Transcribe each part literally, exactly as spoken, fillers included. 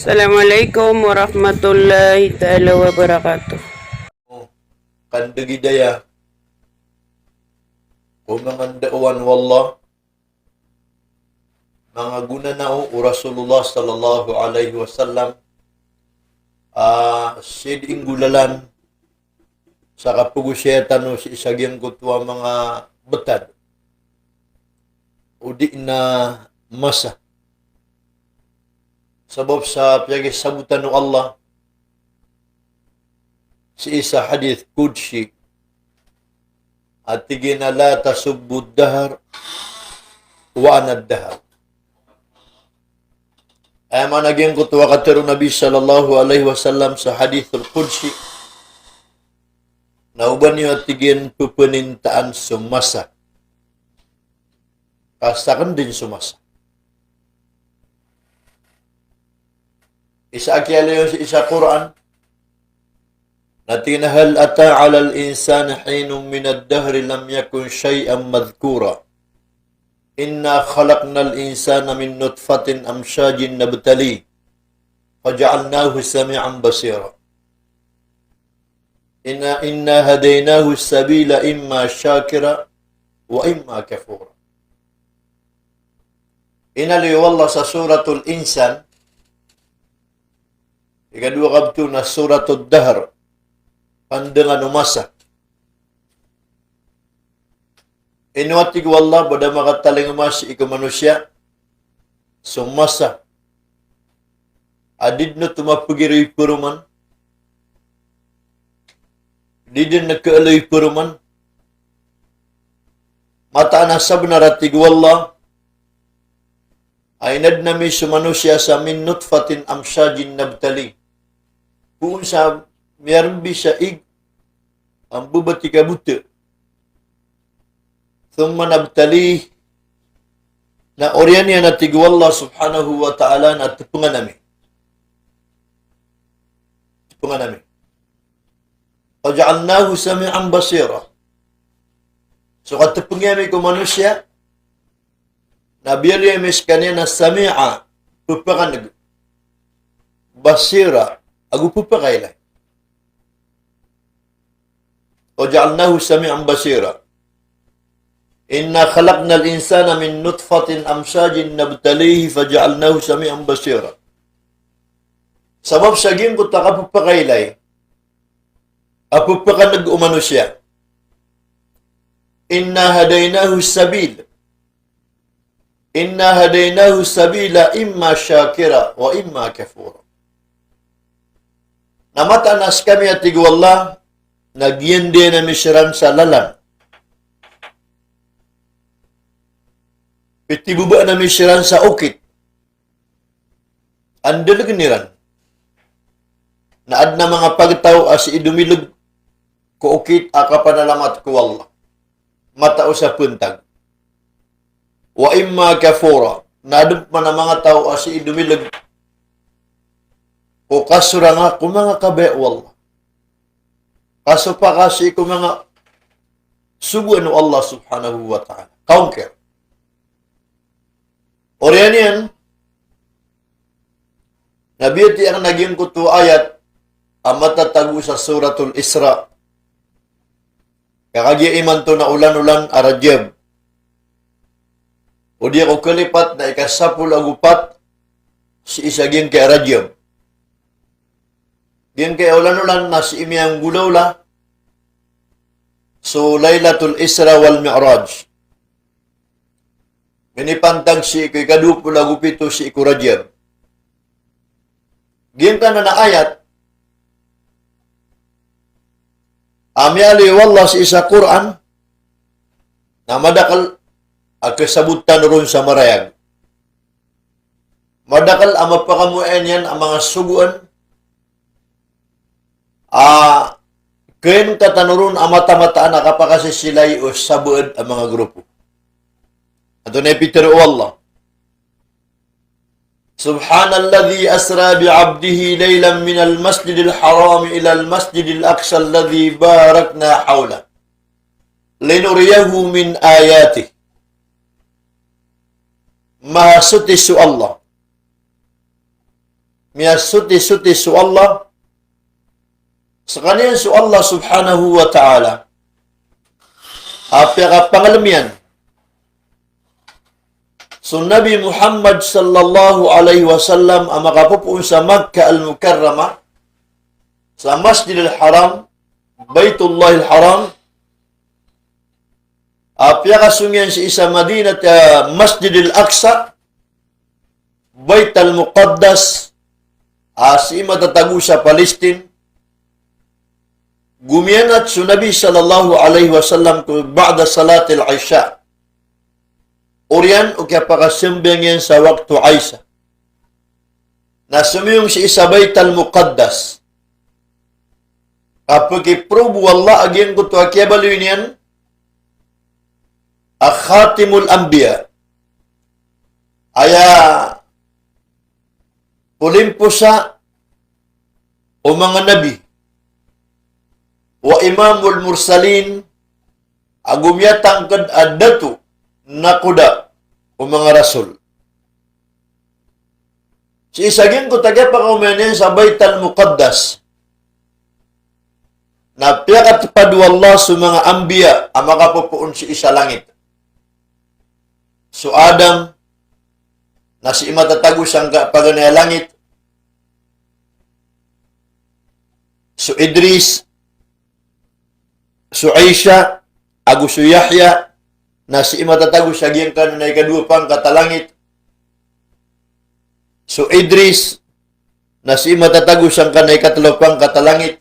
Assalamualaikum warahmatullahi taala wabarakatuh. Kandagidaya ko manga ndaowan o Allah, manga gonanao o Rasulullah sallallahu alaihi wasallam, a, sii di inggolalan sa kapagosaya tano sii sa giyangkoto a manga btad odi na masa. Sabap sa piyakisabotan o Allah sii sa hadith qudsi a tig iyan a, "La tasubbu ad-dahr wa ana ad-dahr." Aya maana giyangkoto a katharo o Nabi sallallahu alaihi wasallam sa hadithul qudsi na o ba niyo, a tig iyan, pphnintaan so masa, ka sakn dn so masa. Isa a kiyaaloy on sii sa Qur'an na tig iyan a, "Hal ata 'alal insani hinun minad dahri lam yakun shay'an madhkura. Inna khalaqnal insana min nutfatin amshajin nabtalihi faja'alnahu sami'an basira. Inna, inna hadaynahu as-sabila imma shakira wa imma kafura." Inaloy o Allah sa Suratul Insan, ikadowa kabtowan a Suratud Dahr, pandangan o masa. Ino, a tig o Allah, ba da makatalingoma sii ko manosiya so masa a di dn oto mapagiro i paroman, di dn kaaloy i paroman. Mataan a sabnar, a tig o Allah, a inadn ami so manosiya sa min nutfatin amshajin nabtalihi. Poon sa miyarmbi sa ig a mbabati kabota. Thumma nabtalihi, na oriyan iyan, a tig o Allah subhanahu wa ta'ala, na tpngan ami. Tpngan ami. Faja'alnahu sami'an basira. So katpngi ami ko manosiya, na biyaloy ami skaniyan na sami'a, pphakn'g, basira, ago pphakailay. Faja'alnahu sami'an basira. Inna khalaqnal insana min nutfatin amshajin nabtalihi faja'alnahu sami'an basira. Sabap sa giyangkoto a kapphakailay a pphakn'g o manosiya. Inna hadaynahu sabil. Inna hadaynahu sabila imma shakira wa imma kafura. Na mataan a skami, a tig o Allah, na giyandiyan ami siran sa lalan. Pitibobaan ami siran sa okit a ndalgn iran. Na adn a manga pagtaw a sii domilag ko okit a kapanalamat ko Allah, matao sa pntag. Wa imma kafura, na adn pman a manga taw a sii domilag ko kasoranga ko manga kabaya o Allah, kasopaka sii ko manga sogoan o Allah subhanahu wa ta'ala. Kaongkir. Oriyan iyan, na biyatiya akn a giyangkoto a ayat a matatago sa Suratul Isra. Ka kagiya imanto na olan-olan a Rajab. O di ako kalipat na ika sapolo ago pat sii sa giyangkai a Rajab. Giyangkai a olan-olan na sii miyanggolawla so Lailatul Isra wal Mi'raj. Minipantag sii ko ikadowa polo ago pito sii ko Rajab. Giyangkanan a ayat a miyaaloy o Allah sii sa Qur'an na madakl a kasabotan ron sa marayag. Madakl a mapakamoayan iyan a manga sogoan a kiyangkatan ron a mataan-mataan a kapakasisilay o sabaad a manga grupo. Antonaa i pitharo o Allah? Subhanalladhi asra bi'abdihi laylan minal masjidil harami ilal masjidil aqsa alladhi barakna hawlah linuriyahu min ayatih. Mahasoti so Allah miyasoti-soti so Allah, sekaniyan so Allah subhanahu wa ta'ala a piyakapangalemiyan so Nabi Muhammad sallallahu alaihi wasallam a makapopoon sa Makkah Al-Mukarramah, sa Masjid Al-Haram, Baitullah Al-Haram, a piyakasong iyan sii sa Madinat, ah, Masjid Al-Aqsa, Bait Al-Muqaddas, a sii matatago sa Palestine. Gomiyanat so Nabi sallallahu alaihi wasallam ko ba'da salatil Isha. Oriyan o kiyapakasambayang iyan sa wakto Isha. Na somiyong sii sa Bait Al-Muqaddas. Kapekiprove o Allah a giyangkoto a kiyabaloy niyan a Khatimul Anbiya. Aya polimposa o manga nabi. Wa Imamul Mursalin, ago miyatangked a dato nakoda o manga rasul. Sii sa giyangkoto a kiyapakaoma niyan sa Baitul Muqaddas, na piyakatepad o Allah so manga anbiya a makapopoon sii sa langit. So Adam, na sii matatago sangkai a paganay a langit. So Idris, so Isa, ago so Yahya, na sii matatago sa giyangkanan a ikadowa pangkat a langit. So Idris, na sii matatago sangkanan a ikatelo pangkat a langit.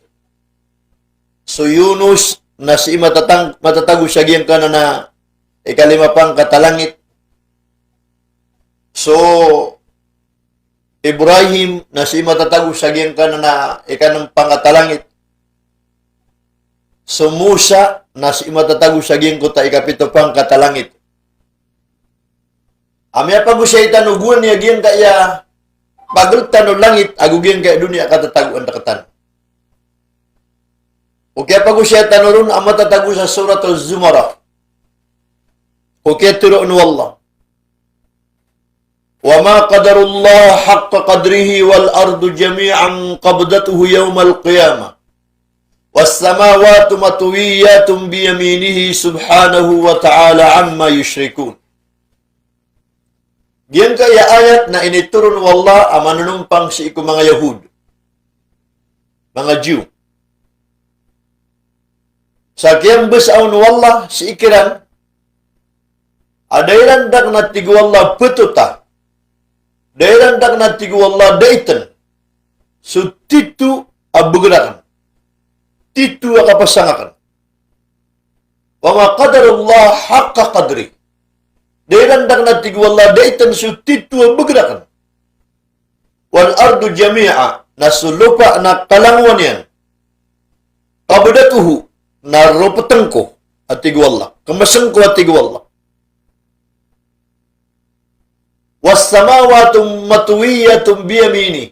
So Yunus, na sii matatang-, matatago sa giyangkanan a ikalima pangkat a langit. So Ibrahim, na sii matatago sa giyangkanan a ikanem pangkat a langit. So Musa, na sii matatago sa giyangkoto a ikapito pangkat a langit. A miyapagosay tano gowani a giyangkaya pageltan o langit, ago giyangkaya doniya a katatagoan rektano. O kiyapagosay tano ron a matatago sa Suratul Zumar. O kiyatero o Allah: وما قدروا الله حق قدره والأرض جميعا قبضته يوم القيامة والسماوات مطويات بيمينه سبحانه وتعالى عما يشركون. Giyangkaya ayat na initoron o Allah a manonompang sii ko manga Yahud, manga Jew. Sa kiyambesa on o Allah sii kiran, a da iran da kena, tig o Allah, petota. Da iran da kena, tig o Allah, daiten so tito a beger aken, tito a kapasang aken. وما قدروا الله حق قدره. Da iran da kena, tig o Allah, daiten so tito a beger aken. والأرض جميعا, na so lopa na kalangowan iyan. قبضته, na ropeten ko, a tig o Allah. Kemesen ko, a tig o Allah. والسماوات مطويات بيمينه.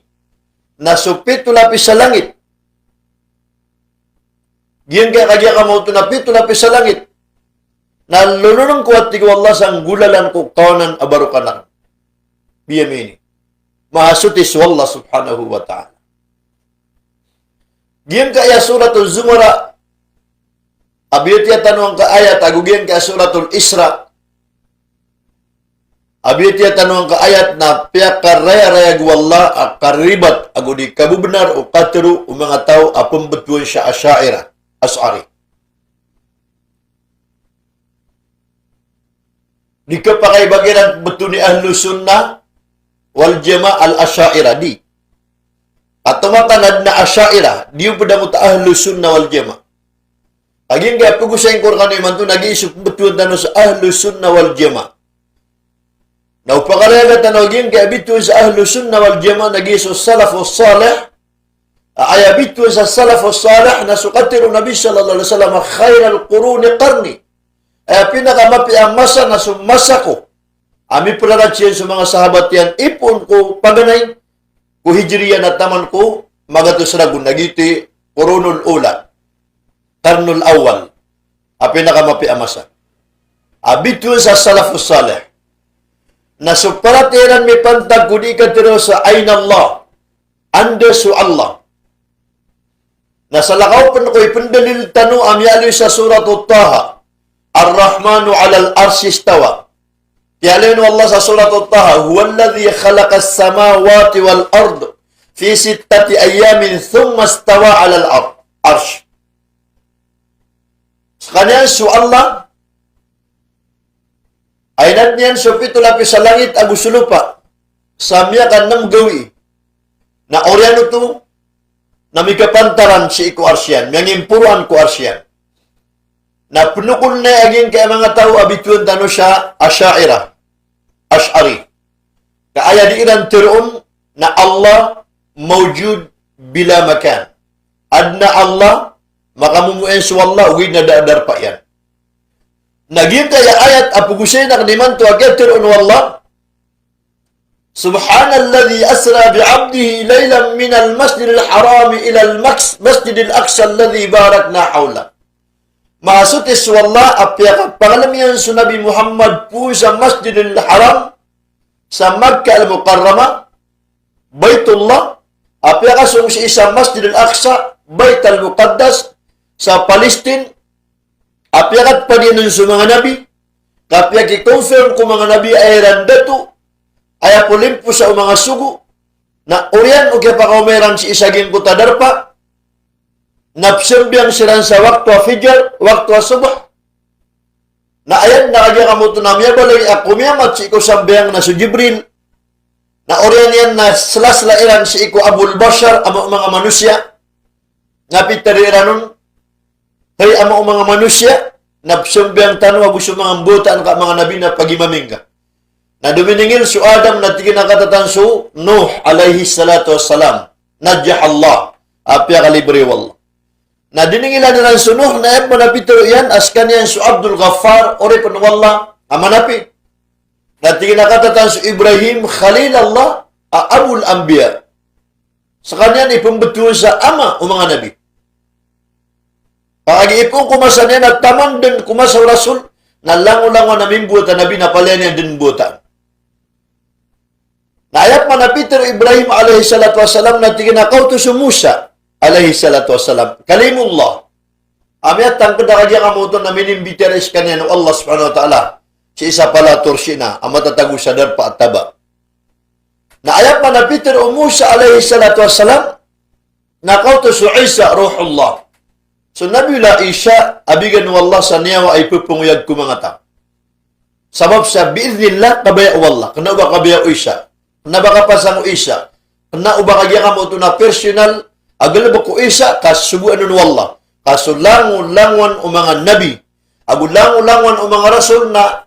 Na so pito lapis a langit, giyangkaya kagiya kamaoto na pito lapis a langit, na lolonen ko, a tig o Allah, sa nggolalan ko kawanan a barokan aken. بيمينه. Mahasoti so Allah subhanahu wa ta'ala. Giyangkaya Suratul Zumar, a biyatiya tano angkai a ayat, ago giyangkaya Suratul Isra, a biyatiya tano angkai a ayat, na piyakarayarayag o Allah a karibat ago di kabebenar o katero o manga taw a pembetowan sa Asha'irah, Ash'ari. Di kapakaiba kiran betowan i Ahlus Sunnah wal Jamaah, Al-Asha'irah, di. Atoma ka na aden a Asha'irah, di o ped angkoto a Ahlus Sunnah wal Jamaah. Kagiya giyangkaya pegosay ko rekano imanto na giya so pembetowan tano sa Ahlus Sunnah wal Jamaah. Na o pakarayaga tano a giyangkaya bitowan sa Ahlus Sunnah wal Jamaah na giya so Salafus Salih. A aya bitowan sa Salafus Salih na so katero o Nabi sallallahu alaihi wasallam, "خير القرون قرني." Aya pinakamapiya a masa na so masa ko. A miperaratsiyan so manga sahabat iyan ipoon ko paganay ko Hijriya na taman ko magatos ragon, na giyoto i Qurunul Ula, Qarnul Awwal. A pinakamapiya a masa. A bitowan sa Salafus Salih na so paratiyaya iran mipantag ko di katero sa Ainallah. anda so Allah. Na salakaw pen ko ipendalil tano a miyaaloy sa Surat Taha, Ar-Rahmanu alal arshi istawa. Kiyaaloy o Allah sa Surat Taha, "Huwalladhi khalaqas samawati wal ard fi sittati ayyamin thumma istawa alal ard." Arsh. Sekaniyan so Allah a inadn iyan so pito lapis a langit ago so lopa sa miyakanem gawii. Na oriyan oto na mikapantaran sii ko arsh iyan, miyangimporoan ko arsh iyan. Na penokolen iyan a giyangkai a manga taw a bitowan tano sa Asha'irah, Ash'ari. Ka aya dii ran teroon na Allah mawjud bila makan. Aden a Allah, makamomoayan so Allah, ogaid na da a darpa iyan. Na giyangkai a ayat a pegosay aken imanto a kiyateroon o Allah, "Subhanalladhi asra bi'abdihi laylan minal masjidil harami ilal maks-, masjidil aqsa alladhi barakna hawlah." Masotis o Allah a piyakapangalem iyan so Nabi Muhammad poon sa Masjidil Haram, sa Makkah Al-Mukarramah, Baitullah, a piyakasong sii sa Masjidil Aqsa, Baitul Muqaddas, sa Palestine, a piyakatepad iyan on so manga nabi, ka piyakiconfirm ko manga nabi a aya iran dato, aya polimposa o manga sogo, na oriyan o kiyapakaoma iran sii sa giyangkoto a darpa, na pesambayang siran sa wakto a fajar, wakto a subh, na aya den a kagiya kamoto na miyabaloy a komiyamat sii ko sambayang na so Jibril, na oriyan iyan na selasela iran sii ko Abul Bashar, amo o manga manosiya, na pitero iran on, "Hay amo o manga manosiya, na pesambayang tano ago so manga mbawataan ka a manga nabi na pagimami ngka." Na dominingil so Adam na tig iyan a katatan so Nuh alayhis salatu wassalam. Najjahallah. A piyakalibre o Allah. Na diningilan iran so Nuh na aya pman a pitero iyan a sekaniyan so Abdul Ghaffar, oripen o Allah a manapi. Na tig iyan a katatan so Ibrahim Khalilallah a Abul Anbiya. Sekaniyan i pembetowan sa ama o manga nabi. Kagiya ipoon ko masa niyan na taman den ko masa o Rasul, na langolangon a mimbowat a nabi na palaya niyan den mbowataan. Na aya pman a pitero o Ibrahim alayhis salatu wassalam na tig iyan a kaoto so Musa alayhis salatu wassalam, Kalimullah. A miyatangked a kagiya kamoto na minimbitiyarai sekaniyan o Allah subhanahu wa ta'ala sii sa palator sii na a matatago sa darpa a taba. Na aya pman a pitero o Musa alayhis salatu wassalam na kaoto so Isa Ruhullah. So Nabiyullah Isa a bigan o Allah sa niyawa a ipepengoyag ko manga taw. Sabap sa bi'idhnillah, kabaya o Allah. Kena o ba kabaya o Isa. Kena o ba kapasang o Isa. Kena o ba kagiya kamoto na personal a galebek o Isa, ka sogoan on o Allah. Ka so langolangon o manga nabi ago langolangon o manga rasul na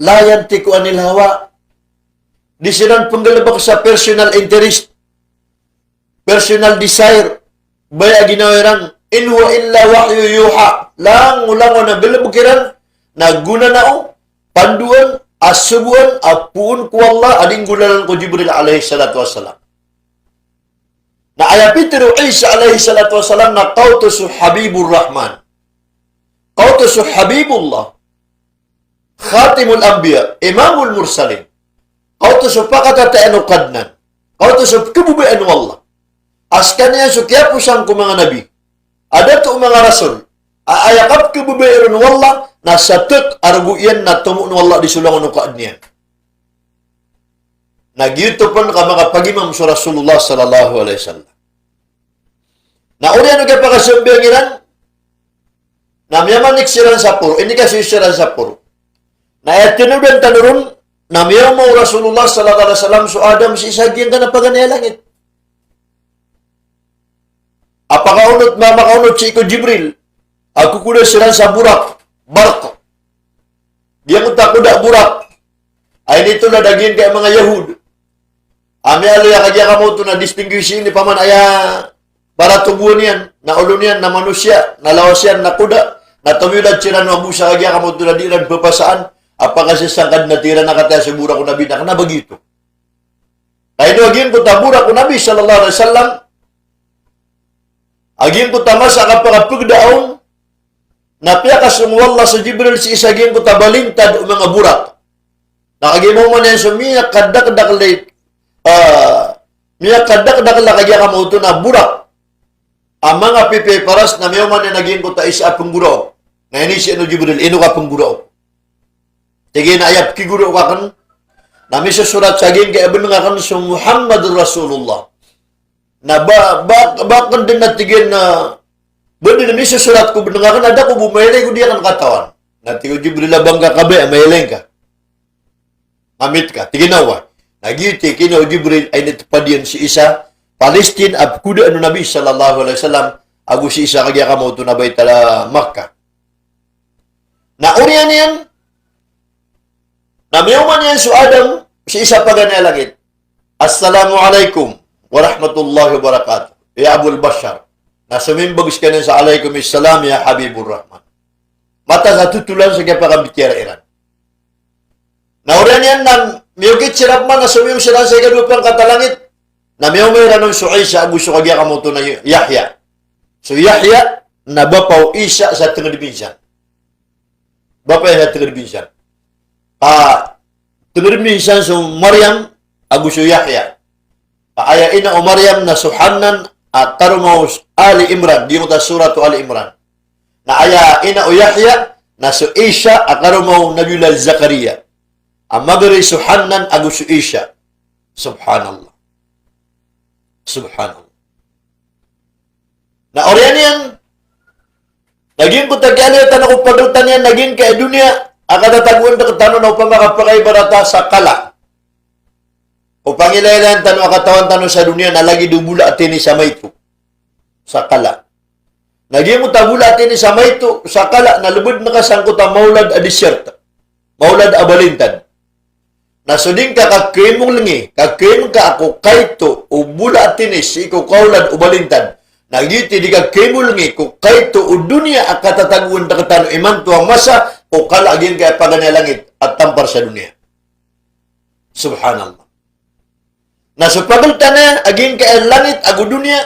la yantiqu anil hawa. Di siran penggalebek sa personal interest, personal desire, baya a ginawa iran, in huwa illa wahyu yuha. Langolangon a galebek iran na gonanao, pandoan, a sogoan a poon ko Allah a di nggolalan ko Jibril alayhis salatu wassalam. Na aya pitero o Isa alayhis salatu wassalam na kaoto so Habibur Rahman. Kaoto so Habibullah. Khatimul Anbiya, Imamul Mursalin. Kaoto so pakatataan o Kadnan. Kaoto so pekababayaan o Allah. A sekaniyan so kiyaposang ko manga nabi. A dato o manga rasul. A aya kapekababaya ron o Allah, na satek a rogo iyan na tomo o Allah di so langon o kaadn iyan. Na giyoto pen ka makapagimam so Rasulullah sallallahu alayhi wasallam. Na oriyan o kiyapakasambayang iran, na miyamanik siran sa poro, inikasoy siran sa poro. Na aya tinodan tano ron, na miyaoma o Rasulullah sallallahu alayhi wasallam so Adam sii sa giyangkanan a paganay a langit. A pakaonot, ma-, makaonot sii ko Jibril a kokoda siran sa Buraq, Barq. Giyangkoto a koda Buraq a initolad a giyangkai a manga Yahud a miyaaloy a kagiya kamoto na distinguish ini paman aya paratogowan iyan, na olo niyan na manosiya, na lawas iyan na koda, na tomiyolad siran o ago sa kagiya kamoto na di iran pepasaan a pakasasangkad na tig iran a kataya so Buraq o Nabi na kena ba giyoto. Ka ino a giyangkoto a Buraq o Nabi sallallahu alayhi wasallam, a giyangkoto a masa a kapakapegda on, na piyakasong o Allah so Jibril sii sa giyangkoto a balintad o manga Buraq. Na kagiya maoma niyan so miyakadakdakel i, ah, miyakadakdakl a kagiya kamaoto na Buraq a manga pipiya i paras, na miyaoma niyan a giyangkoto a isa a pnggoraok. Na inizaan o Jibril, ino ka pnggoraok? Tig iyan a aya pkigoraok akn na misosorat sa giyangkai a bnng akn so Muhammadur Rasulullah. Na ba, ba, ba akn dn a tig iyan a ba dn a misosorat ko bnng akn a da ko bo mailay ko di akn katawan. Na tig o Jibril a ba ngka kabaya a mailay ngka. Amit ka, tig iyan a oway. Na giyoto i kna o Jibril a initpad iyan sii sa Palestine a pkodaan o Nabi sallallahu alaihi wasallam, ago sii sa kagiya kamaoto na Baitul Makkah. Na oriyan iyan, na miyaoma niyan so Adam sii sa paganay a langit. "Assalamu alaikum warahmatullahi wabarakatuh, ya Abul Bashar." Na somimbag skaniyan sa, "Alaikumus salam ya Habibur Rahman." Mataan sa totolan sa kiyapakambitiyarai ran. Na oriyan iyan na miyokit siran pman na somiyong siran sa ikadowa pangkat a langit. Na miyaoma iran on so Isa ago so kagiya kamaoto na Yahya. So Yahya na bapa o Isa sa tngd minsan. Bapa iyan sa tngd minsan. Ka tngd minsan so Maryam ago so Yahya. Ka aya ina o Maryam na so Hannan a karoma o Ali Imran, giyangkoto a surat o Ali Imran. Na aya ina o Yahya na so Isa a karoma o Nabiyullah Zakariya. A magari so Hannan ago so Isa. Subhanallah. Subhanallah. Na oriyan iyan, na giyangkoto a kiyaaloy tano ko pagltan iyan, na giyangkai a doniya a katatagoan rktano na opama ka pakaibarata sa kala. O pangilaylayan tano a katawan tano sa doniya na lagid o bola a tenis a maito. Sa kala. Na giyangkoto a bola a tenis a maito sa kala na lbd ngka sangkoto a maolad a desert. Maolad a balintad. Na so di ngka kakhaymolngi, kakhaym ka ko kaito o bola a tenis sii ko kaolad o balintad. Na giyoto i di kakhaymolngi ko kaito o doniya a katatagoan rktano imanto a masa ko kala a giyangkai a paganay a langit a tampar sa doniya. Subhanallah. Na so pagltan iyan a giyangkai a langit ago doniya,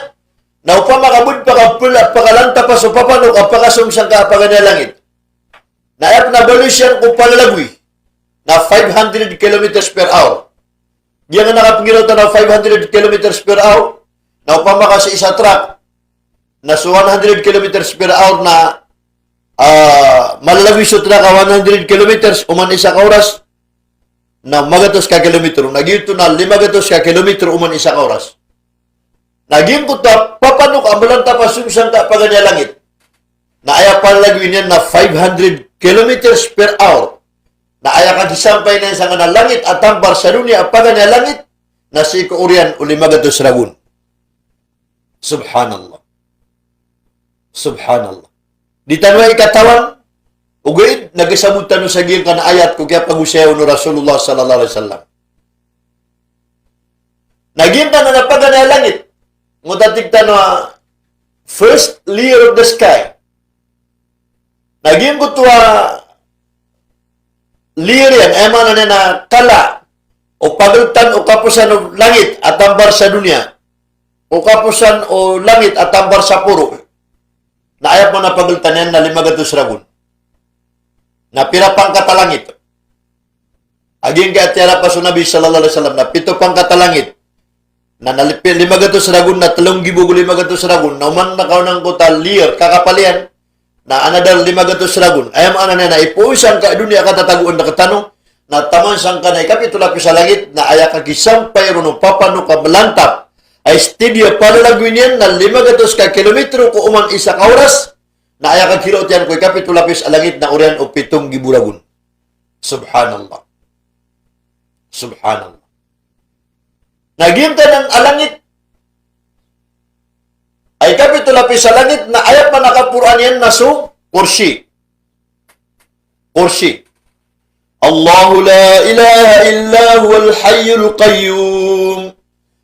na opama ka bo di pakapl-, pakalantapa so papanok a pakasong sangkai a paganay a langit. Na aya pn a velocity iyan ko palalagoy na five hundred kilometers per hour. Giyangkanan a kapnggiraw tano a five hundred kilometers per hour, na opama ka sii sa truck, na so one hundred kilometers per hour na, ah, malalagoy so truck a one hundred kilometers oman isa ka oras, na magatos ka kilometro, na giyoto na lima gatos ka kilometro oman isa ka oras. Na giyangkoto a papanok a mlantap a song sangkai a paganay a langit. Na aya palalagoy niyan na five hundred kilometers per hour. Na aya kagisampay niyan sangkanan a langit a tampar sa doniya a paganay a langit, na sii ko oriyan o lima gatos ragon. Subhanallah. Subhanallah. Di tano aya katawan, ogaid na gsabot tano sa giyangkanan a ayat ko kiyapagosaya on o Rasulullah sallallahu alaihi wasallam. Na giyangkanan a paganay a langit, ngoto a tig tano a first layer of the sky. Na giyangkoto a layer iyan, aya maana niyan na kala o pagltan o kaposan o langit a tampar sa doniya, o kaposan o langit a tampar sa poro. Na aya pman a pagltan iyan na lima gatos ragon. Na pira pangkat a langit? A giyangkai a tiyarapa so Nabi sallallahu alaihi wasallam na pito pangkat a langit. Na, na lipi-, lima gatos ragon na tlo nggibo ago lima gatos ragon. Na oman na kaonan ko ta layer, kakapal iyan. Na another lima gatos ragon. Aya maana niyan na ipoon sangkai a doniya a katatagoan rktano. Na taman sangkanan a ikapito lapis a langit. Na aya kagisampay ron o papanok a mlantap a steady a palalagoy niyan na lima gatos ka kilometro ko oman isa ka oras. Na aya kagiraot iyan ko ikapito lapis a langit na oriyan o pito nggibo ragon. Subhanallah. Subhanallah. Na giyangkanan a langit a ikapito lapis a langit na aya pman a kaporoan iyan na so Kursi. Kursi. الله لا إله إلا هو الحي القيوم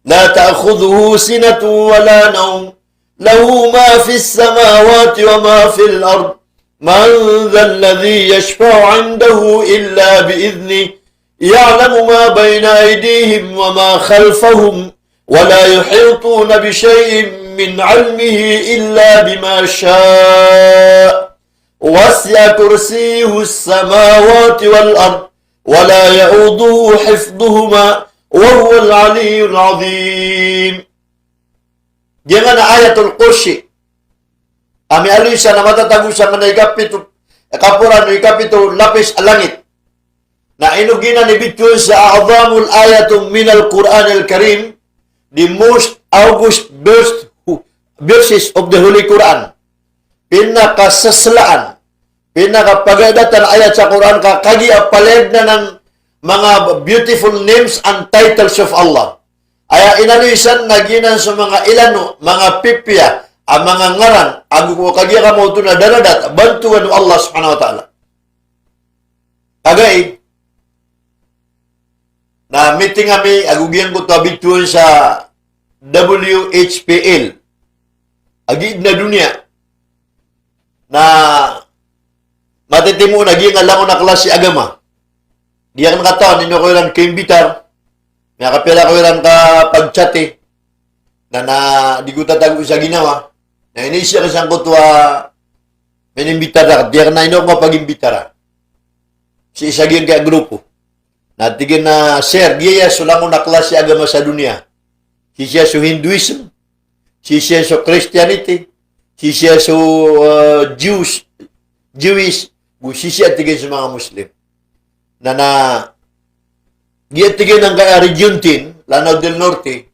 لا تأخذه سنة ولا نوم له ما في السماوات وما في الأرض من ذا الذي يشفع عنده إلا بإذنه يعلم ما بين أيديهم وما خلفهم ولا يحيطون بشيء من علمه إلا بما شاء وسع كرسيه السماوات والأرض ولا يئوده حفظهما وهو العلي العظيم. Giyangkanan a Ayatul Kursi a miyaaloy san a matatago sa manga ikapito, ikaporan o ikapito lapis a langit. Na ino giyanan i bitowan sa أعظم آية من القرآن الكريم, the most august verse, verses of the Holy Quran. Pinakasaslaan, pinakapagadatan a ayat sa Quran ka kagiya palaya dn anan manga beautiful names and titles of Allah. Aya inaloy san na giyanan so manga ilano, manga pipiya a manga ngaran, ago ko kagiya kamaoto na daradat a bantogan o Allah subhanahu wa ta'ala. Kagiya na meeting ami ago giyangkoto a bitowan sa W H P L a giya dn a doniya. Na matitimo na giyangkai a langon a klasi agama. Di akn katawan, ino ko iran kaimbitar, miyakapira ko iran kapagchati. Na, na di ko tatago sa ginawa. Na iniisip akn sangkoto a minimbitar akn, di akn na ino ko mapagimbitara. Sii sa giyangkai a grupo. Na tig iyan a, "Sir, giyaya so langon a klasi agama sa doniya. Sisii so Hinduism, sisii so Christianity, sisii so, eh, Jews, Jewish, go sisii," tig iyan, "so manga Muslim." Na, na giya, tig iyan, angkai a Region Ten, Lanao del Norte,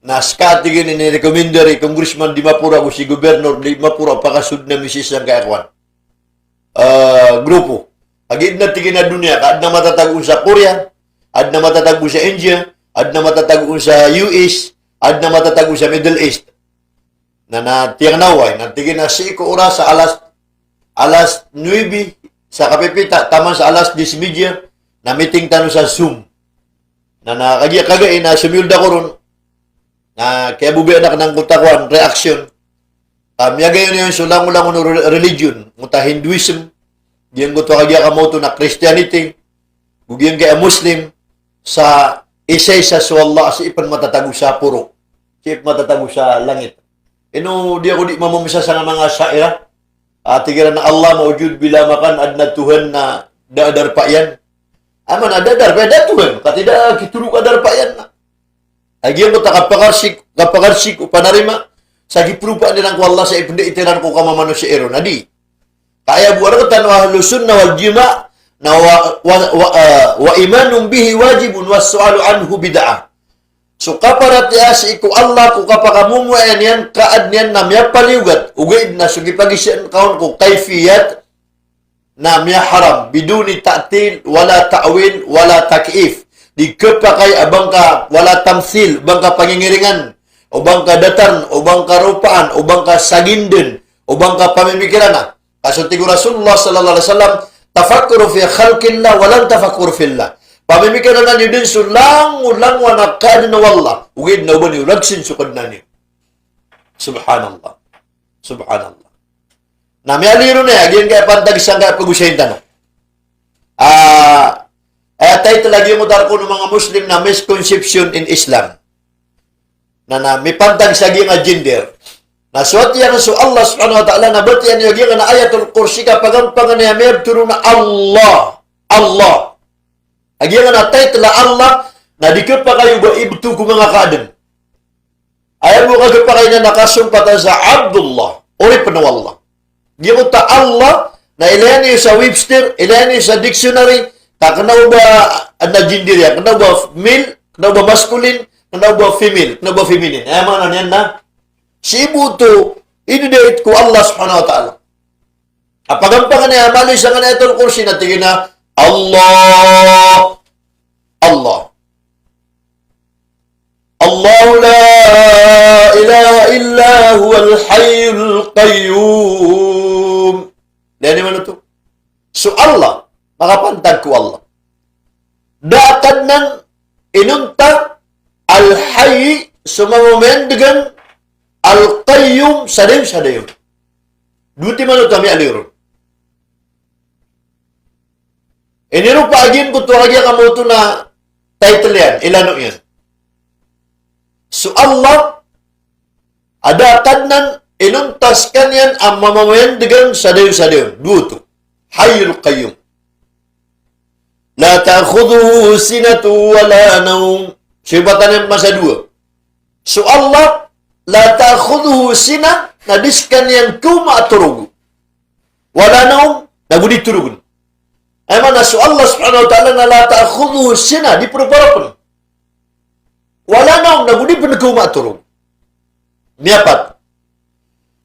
na ska, tig iyan, inirekomendar i Congressman Dimaporo ago si Governor Dimaporo a pakasold ami sii sangkai a kowan, eh, grupo. A giya dn, tig iyan, a doniya, ka adn a matatago on sa Korea, adn a matatago on sa India, adn a matatago on sa U S, adn a matatago on sa Middle East. Na, na tig iyan a oway, na tig iyan a sii ko oras a alas, alas nuebe sa kapipita taman sa alas diyes medya, na meeting tano sa Zoom. Na, na kagiya, kagiya na somiyold ako ron, na kiyababayaan akn angkoto a kowan, reaction. Ah, miyagayon iyan so langolangon o re-, religion, angkoto a Hinduism, giyangkoto a kagiya kamaoto na Christianity, go giyangkai a Muslim, sa isaisa so Allah a sii pn matatago sa poro, sii pn matatago sa langit. Ino di ako di mamamsa sa manga Asha'irah a tig iran a Allah mawjud bila makan, adn a Tuhan na da a darpa iyan. Aya maana a da a darpa iyan, da a Tuhan, ka tig iran a kitharo ka a darpa iyan na. A giyangkoto a kapakarsik, kapakarsik o panarima sa kipropaan iran ko Allah sa ipndait iran ko kamamanosiya iran a di. Ka aya bo a rktano o Ahlus Sunnah wal Jamaah na wa, wa, wa, eh, wa imanun bihi wajibun was su'alu anhu bid'ah. So kaparatiyaya sii ko Allah, ko kapakamomoayan iyan, ka adn iyan na miyapaliyogat, ogaid na so kipagizaan ka on ko kayfiyat na miyaharam, biduni ta'til, wala ta'wil, wala takyif. Di khapakay a ba ngka, wala tamthil, ba ngka pangingiringan, o ba ngka datarn, o ba ngka ropaan, o ba ngka saginden, o ba ngka pamimikiran a. Ka so tig o Rasulullah sallallahu alaihi wasallam, "Tafakkaru fi khalqillah, wa la tafakkaru fillah." Pamimikiran iyo dn so langolangon a kaadn o Allah, ogaid na oba niyo ragsn so Kadnan iyo. Subhanallah. Subhanallah. Na miyaaloy ron aya, giyangkai a pantag sangkai a pagosayin tano. Ah, aya title a giyangkoto a rk o manga Muslim na misconception in Islam. Na, na mipantag sa giyangkai a gender. Na so aya tiyan so Allah subhanahu wa ta'ala na batiya niyo a giyangkanan a Ayatul Kursi ka pagampangan iyan a miyabtho ron a Allah. Allah. A giyangkanan a title a Allah na di khapakay o ba ibtho ko manga kaadn. Aya bo a kakhapakay niyan na kasompatan sa Abdullah, oripn o Allah. Giyangkoto a Allah na ilaya niyo sa Webster, ilaya niyo sa dictionary, ka kna o ba adn a gender iyan, kna o ba male, kna o ba masculine, kna o ba female, kna o ba feminine. Aya maana niyan na sii bo oto idadait ko Allah subhanahu wa ta'ala. A pagampangan iyan a maaloy sangkanan a Ayatul Kursi na tig iyan a Allah. Allah. Allahu la ilaha illa huwal hayyul qayyum. Ilaya niyo man oto. So Allah, makapantag ko Allah. Da a Kadnan inonta, Al-Hayy, so mamamayandgan, Al-Qayyum, sa dayon sa dayon. Dowa timan oto a miyaaloy ron. Iniropa a giyangkoto a kagiya kamaoto na title iyan, ilano iyan. So Allah, a da a Kadnan inonta skaniyan a mamamayandgan sa dayon sa dayon. Dowa oto. Hayyul Qayyum. La ta'khudhuhu sinatun wa la nawm. Siyopatan iyan masa dowa. So Allah, la ta'khudhuhu sinah, na di skaniyan koma a torog. Wa la nawm, na go di torogn. Aya maana so Allah subhanahu wa ta'ala na la ta'khudhuhu sinah, di proparopn. Wa la nawm, na go di pn koma a torog. Miyapat.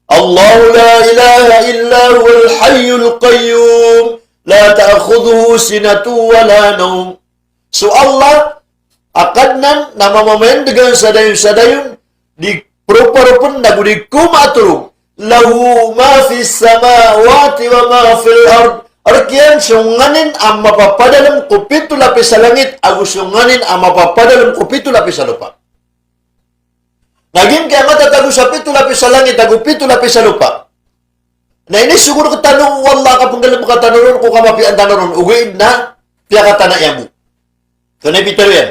Allahu la ilaha illa huwal hayyul qayyum, la ta'khudhuhu sinatun wa la nawm. So Allah a Kadnan na mamamayndgan sa dayon sa dayon, di proparopn na go di koma a torog. Lahu ma fis samawati wa ma fil ard. Rk iyan so nganin a mapapadalm ko pito lapis a langit ago so nganin a mapapadalm ko pito lapis a lopa. Na giyangkaya matatago sa pito lapis a langit ago pito lapis a lopa na inisogo rktano o Allah a kapnggalbka tano ron ko kamapiyaan tano ron, ogaid na piyakatana iyan bo. Antonaa i pitharo iyan?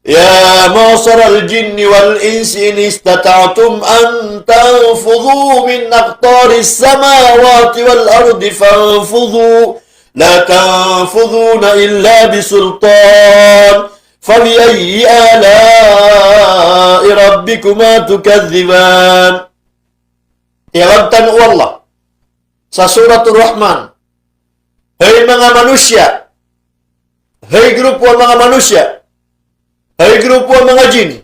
Ya ma'sharal jinni wal insi in istata'tum an tanfudhu min aqtaris samawati wal ardi fanfudhu, la tanfudhuna illa bisultan. Fabiayyi ala'i rabbikuma tukadhdhiban. Tiyawag tano o Allah sa Suratur Rahman, hay manga manosiya, hay grupo a manga manosiya, hay grupo a manga jin,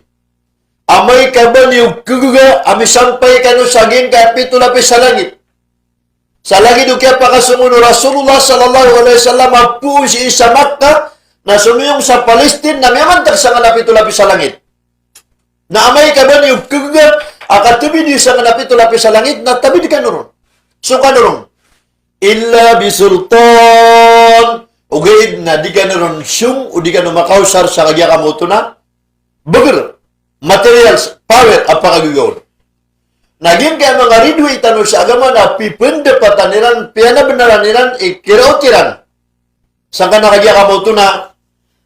amay ka ba niyo khagiya a misampay kano sa giyangkaya pito lapis a langit. Sa lagid o kiyapakasong on o Rasulullah sallallahu alaihi wasallam a poon sii sa Makkah na somiyong sa Palestine na miyamantag sangkanan a pito lapis a langit. Na amay ka ba niyo khagiya a katbid iyo sangkanan a pito lapis a langit na tabid kano ron. Song kano ron. Illa bisultan. Ogaid na di kano ron song o di kano makaosar sa kagiya kamoto na bagr, materials, power a pakagiya on. Na giyangkaya manga ridoay tano sa agama na pipndapatan iran, piyanabnaran iran, ikiraot iran sangkanan a kagiya kamoto na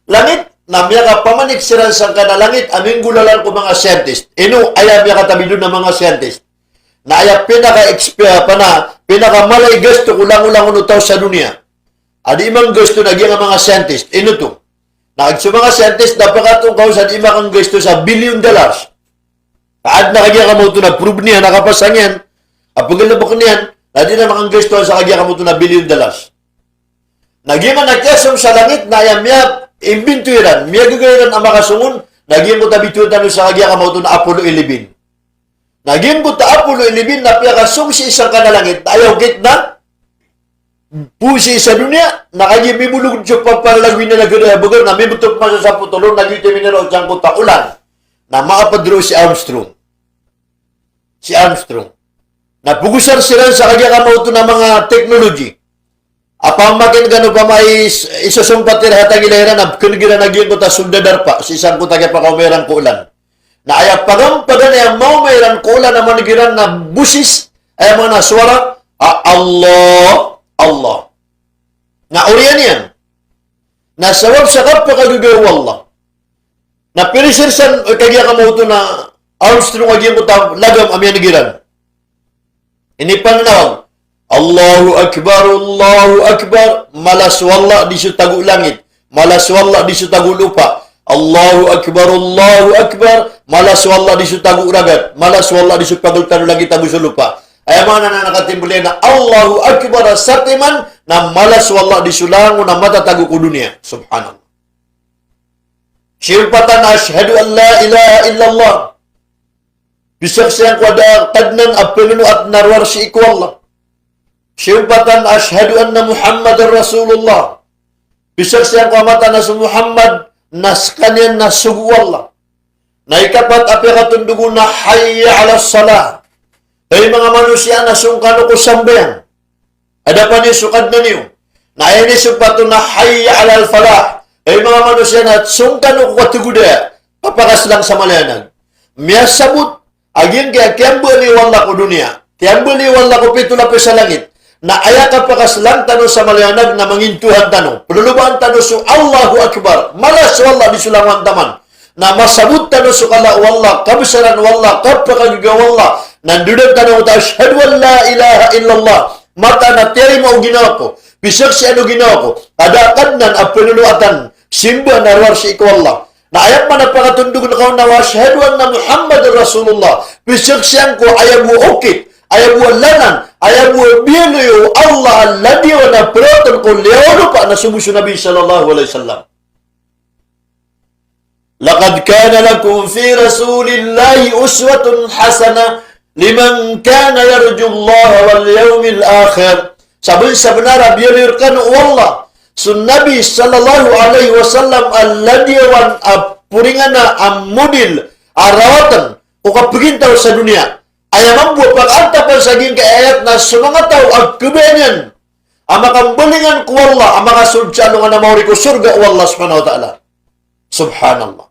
langit, na miyakapamanik siran sangkanan a langit a minggolalan ko manga scientist. Ino aya miyakatabid on a manga scientist? Na aya pinaka-exp-, apa na, pinakamala i gasto ko langolangon o taw sa doniya a dii manggasto na giyangkai a manga scientist. Ino oto? Na so manga scientist na pakatongkaw sa dii makanggasto sa billion dollars. Adn a kagiya kamoto na prove niyan a kapasang iyan a pnggalbkn iyan, na di na makanggasto sa kagiya kamoto na billion dollars. Na giyanan a kiyasong sa langit na aya miyaimbento iran, miyagaga iran a makasong on, na giyangkoto a bitowan tano sa kagiya kamoto na Apollo eleven. Na giyangkoto a Apollo eleven na piyakasong sii sangkanan a langit, na aya okit na poon sii sa doniya, na kagiya mibolog so paparalagoy na lagid a bagr na mibtop masa sa potol on, na giyoto i miniraot sangkoto a olan. Na maapd roo si Armstrong. Si Armstrong. Na pogosar siran sa kagiya kamoto na manga technology a pamakin kano pama is-, isosompat iran hatang ilay iran a bkn iran a giyangkoto a solda DARPA, sii sangkoto a kiyapakaoma iran ko olan. Na aya pagampagan aya maoma iran ko olan a maneg iran na bosis, aya maana a sowara, a Allah, Allah. Na oriyan iyan. Na sabap sa kapakagaga o Allah na pirisersan o kagiya kamoto na Armstrong a giyangkoto a lagam a miyaneg iran. Inipangnawag, Allahu Akbar, Allahu Akbar, mala so Allah di so tago langit, mala so Allah di so tago lopa. Allahu Akbar, Allahu Akbar, mala so Allah di so tago ragat, mala so Allah di so pagoltan o langit ago so lopa. Aya maana na katimbolan na Allahu Akbar a satiman na mala so Allah di so langon a matatago ko doniya. Subhanallah. Siyompatan a ashhadu an la ilaha illallah. Pisaksian ko a da a kadnan a pagano a tnar o arsi ko Allah. Siyompatan a ashhadu anna Muhammadar Rasulullah. Pisaksian ko a mataan a so Muhammad na skaniyan na sogo o Allah. Na ikapat a piyakatondog on na hayya alas salah. Hay manga manosiya, na song kano ko sambayang. Adapan iyo so Kadnan iyo. Na aya inisopat on na hayya alal falah. Hay manga manosiya, na song kano ko katigoda. Kapakaslang sa mala a yanag. Miyasabot a giyangkaya kiyambaloy o Allah ko doniya, kiyambaloy o Allah ko pito lapis a langit, na aya kapakaslang tano sa mala a yanag na mangintohan tano, plolobaan tano so Allahu Akbar, mala so Allah di so langowan taman. Na masabot tano so kala o Allah, kabsaran o Allah, kapakagaga o Allah. Na ndodan tano angkoto a ashhadu an la ilaha illallah. Mataan a tiyarima o ginawa ko, Pisaksian o ginawa ko a da a Kadnan a pnloloatan, simba na rowar sii ko Allah. Na aya pman a pakatondog ngka on na wa ashhadu anna Muhammadan Rasulullah. Pisaksian ko aya bo a okit, aya bo a lalan, aya bo a biyaloy o Allah a ladiyawan a praotan ko liyawaw lopa na so bo so Nabi sallallahu alaihi wasallam. Laqad kana lakum fi Rasulillahi uswatun hasanah liman kana yarjullaha wal yawmal akhir. Sabn-, sabnar a biyaloy rkano o Allah so Nabi sallallahu alaihi wasallam a ladiyawan a poringana a model a rawatan ko kapagintaw sa doniya. Aya mambo a pakaantapan sa giyangkai a ayat na so manga taw a khabayaan iyan a makambalingan ko Allah, a makasold sa alongan a maori ko sorga o Allah subhanahu wa ta'ala. Subhanallah.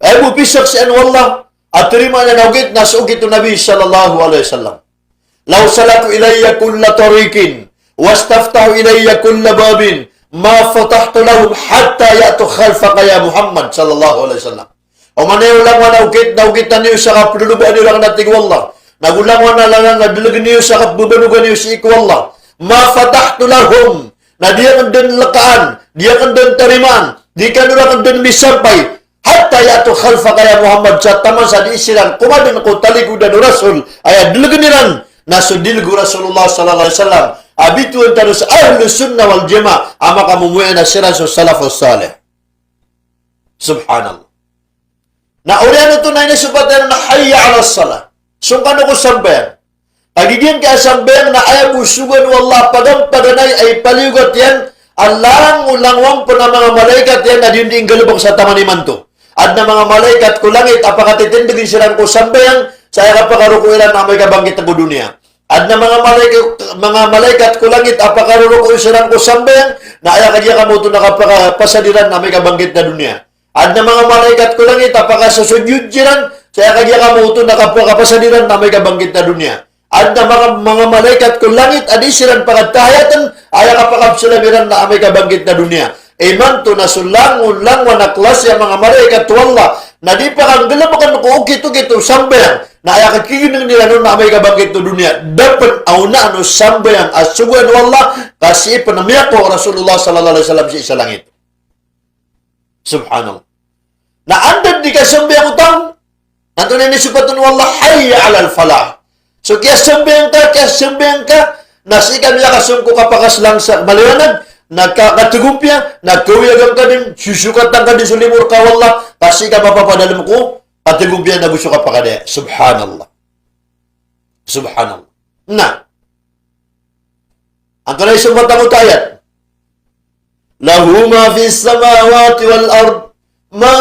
Aya bo pisaksian o Allah a tarimaan iyan a okit na so okit o Nabi sallallahu alaihi wasallam. Law salaku ilayya kulla tariqin wastaftahu ilayya kulla babin ma fatahtu lahum hatta ya'tu khalfaka ya Muhammad sallallahu alaihi wasallam. Oman iyo langowan a okit na okitan iyo sa kapdolobaan iyo rakn, a tig o Allah, na go langowan a lalan na dlgn iyo sa kapbabanogan iyo sii ko Allah. Ma fatahtu lahum, na di akn dn lkaan, di akn dn tarimaan, di kano rakn dn misampay, hatta ya'tu khalfaka ya Muhammad, sa taman sa dii siran komadn ko taligodan o Rasul, aya dlgn iran na so dilg o Rasulullah sallallahu alaihi wasallam. A bitowan tano sa Ahlus Sunnah wal Jamaah a makamomoya na siran so salafus salih. Subhanallah. Na oriyan oto na inisopat iyan na hayya alas salah. Song kano ko sambayang. Kagiya giyangkai a sambayang na aya bo sogoan o Allah a paganay a ipaliyogat iyan a langolangowan pn a manga malaikat iyan a di on dii nggalbk sa taman imanto. Adn a manga malaikat ko langit a pakatitindgn siran ko sambayang sa aya kapakaroko iran na amay ka bangkit ko doniya. Adn a manga malaikat, manga malaikat ko langit a pakaroroko siran ko sambayang na aya kagiya kamaoto na kapakapasad iran na amay ka bangkit na doniya. Adn a manga malaikat ko langit a pakasosojod siran sa aya kagiya kamaoto na kapakapasad iran na amay ka bangkit na doniya. Adn a manga, manga malaikat ko langit a dii siran pakatahiyatn, aya kapakapsalam iran na amay ka bangkit na doniya. Imanto na so langolangowan a klasi a manga malaikat o Allah na di pakanggalbkn ko okit-okit o sambayang na aya kakignngn iran on na amay ka bangkit o doniya. Da pn a onaan o sambayang a sogoan o Allah ka sii pn miyako o Rasulullah sallallahu alaihi wasallam sii sa langit. Subhanallah. Na anda dn i kasambayang o taw na antonaa i inisopat on o Allah, hayya alal falah. So kiyasambayang ka, kiyasambayang ka, na sii ka miyakasong ko kapakaslang sa maliwanag, na ka-, kathagompiya, na kawiyagan ka dn, sosokatan ka dn so limo rka o Allah, ka sii ka mapapadalm ko kathagompiya na go so kapakadaya. Subhanallah. Subhanallah. Na antonaa i sopat angkoto a ayat? Lahu ma fis samawati wal ard, man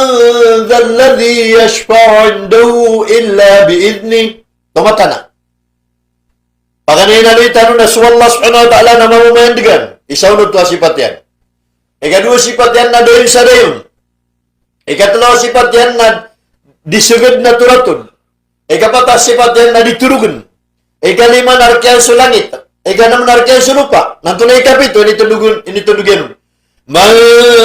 dhal ladhi yashfa'u 'indahu illa bi idhnih. Tomatana. Paganay na di tano na so Allah subhanahu wa ta'ala na mamamayandgan. Isa on oto a sipat iyan. Ikadowa sipat iyan na dayon sa dayon. Ikatlo a sipat iyan na di sgd na toratod. Ikapat a sipat iyan na di torogn. Ikalima na rk iyan so langit. Ikanm na rk iyan so lopa. Na antonaa i ikapito, initondog on, initondog iyan on. Man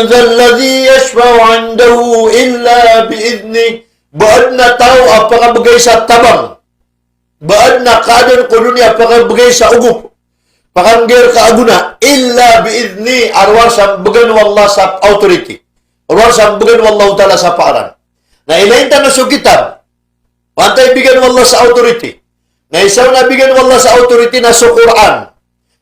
dhal ladhi yashfa'u 'indahu illa bi idhnih. Ba adn a taw a pakabgay sa tabang, ba adn a kaadn ko doniya a pakabgay sa ogop, pakangger ka a gona, illa bi idhnih, a rowar sa mbgan o Allah sa authority. Rowar sa mbgan o Allahu ta'ala sa paaran. Na ilayin tano so kitab. Antaa i bigan o Allah sa authority? Na isa on a bigan o Allah sa authority na so Qur'an.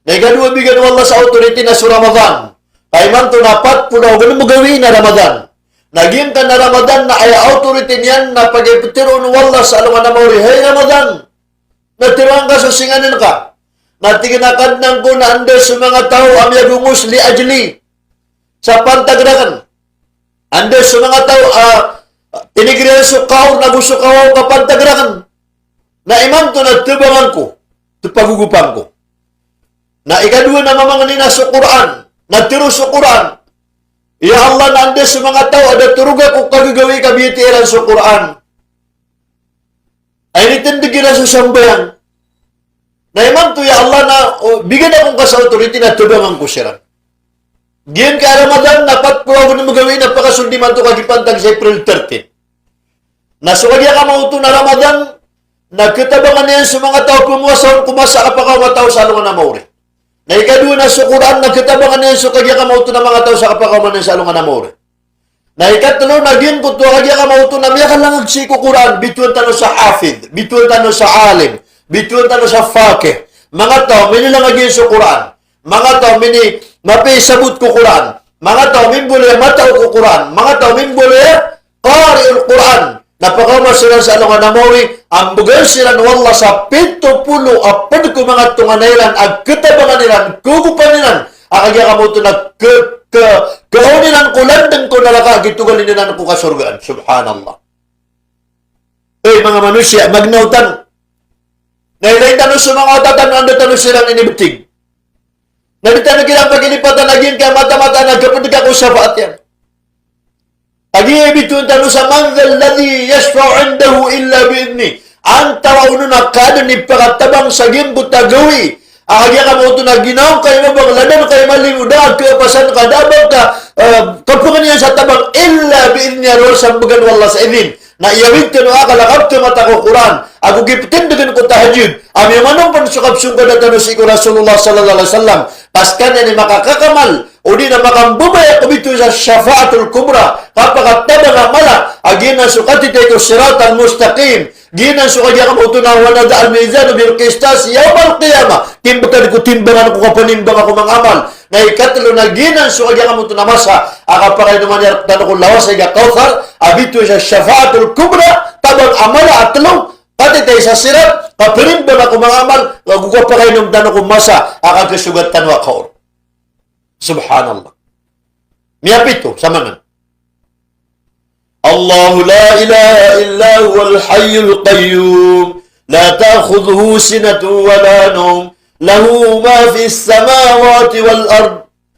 Na ikadowa a bigan o Allah sa authority na so Ramadan. Ka imanto na pat polo ago gnm gawii na Ramadan. Na giyangkanan a Ramadan na aya authority niyan na pagiptharoon o Allah sa alongan a maori, hay Ramadan, na tharoang ka so singanin ka. Na tig iyan a Kadnan ko na anda so manga taw a miyagongos li ajli, sa pantag rakn. Anda so manga taw a tinigr iyan so kaor na go so kawaw ka pantag rakn. Na imanto na thabangan ko, thapagogopan ko. Na ikadowa na mamangni na so Qur'an, na tharo so Qur'an. Ya Allah, na anda so manga taw a da torog ako kagagawii ka biyatiya iran so Qur'an. Ay, initindg iran so sambayang. Na imanto, ya Allah, na, o, bigan ako ngka sa authority na thabangan ko siran. Giyangkai a Ramadan na pat polo ago gnm gawii na pakasold imanto ka gii pantag sa April thirteen. Na so kagiya kamaoto na Ramadan, na khatabangan iyan so manga taw a phowasa on ko masa a kapakaoma taw sa alongan a maori. Na ikadowa na so Qur'an na katabangan iyan so kagiya kamaoto na manga taw sa kapakaoma niyan sa alongan a maori. Na ikatlo na giyangkoto a kagiya kamaoto na miyakalangag sii ko Qur'an, bitowan tano sa hafidh, bitowan tano sa alim, bitowan tano sa faqih. Manga taw, minilangag iyan so Qur'an. Manga taw, mini, mapiya i sabot ko Qur'an. Manga taw, mimbaloy a matao ko Qur'an. Manga taw, mimbaloy a qari'ul Qur'an. Na pakaoma siran sa alongan a maori, a mbgan siran o Allah sa pito polo a pd ko manga tonganay iran a katabangan iran, kagopan iran, a kagiya kamaoto na k-, k-, kaon iran ko landng ko naraka, a gitogalin iran ko kasorgaan. Subhanallah. Ey, manga manosiya, magnaw tano. Na ilay tano so manga wata tano, anda tano siran inibtig. Na di tano kiran pagilipatan a giyangkaya mata-mataan a kapd ka ko shafaat iyan. Kagiya bitowan tano sa, "Man dhal ladhi yashfa'u 'indahu illa bi idhnih." Antawaa on a kaadn i pakatabang sa giyangkoto a gawii a kagiya kamaoto na ginawa ngka i mabang, ladan ka i malimo, da a kapasan ka, da a ba ka, eh, kapangnin sa tabang, illa bi idhnih, a rowar sa mbgan o Allah sa idin. Na iyawid tano a akal a kapkamata ko Qur'an, ago gii ptindgn ko tahajjud, a miyamanong pn so kapsongkada tano sii ko Rasulullah sallallahu alaihi wasallam. Ka skaniyan i makakakamal, odi na makambabaya ko bitowan sa shafa'atul kubra, kapakatabang a mala, a giyanan so katitay ko siratal mustaqim, giyanan so kagiya kamaoto na wa nada'ul mizana bil qistasi yawmal qiyamah, timbkad ko timbangan ko kapanimbanga ko manga amal. Na ikatlo na giyanan so kagiya kamaoto na masa a kapakainoman iyan rktano ko lawas a ig a Kawthar, a bitowan sa shafa'atul kubra, tabang a mala a tlo, katitay sa sirat, kapanimbanga ko manga amal, ago kapakainom tano ko masa a kakhasogat tano a kaor. Subhanallah. Miyapito, samangan. الله لا إله إلا هو الحي القيوم لا تأخذه سنة ولا نوم له ما في السماوات والأرض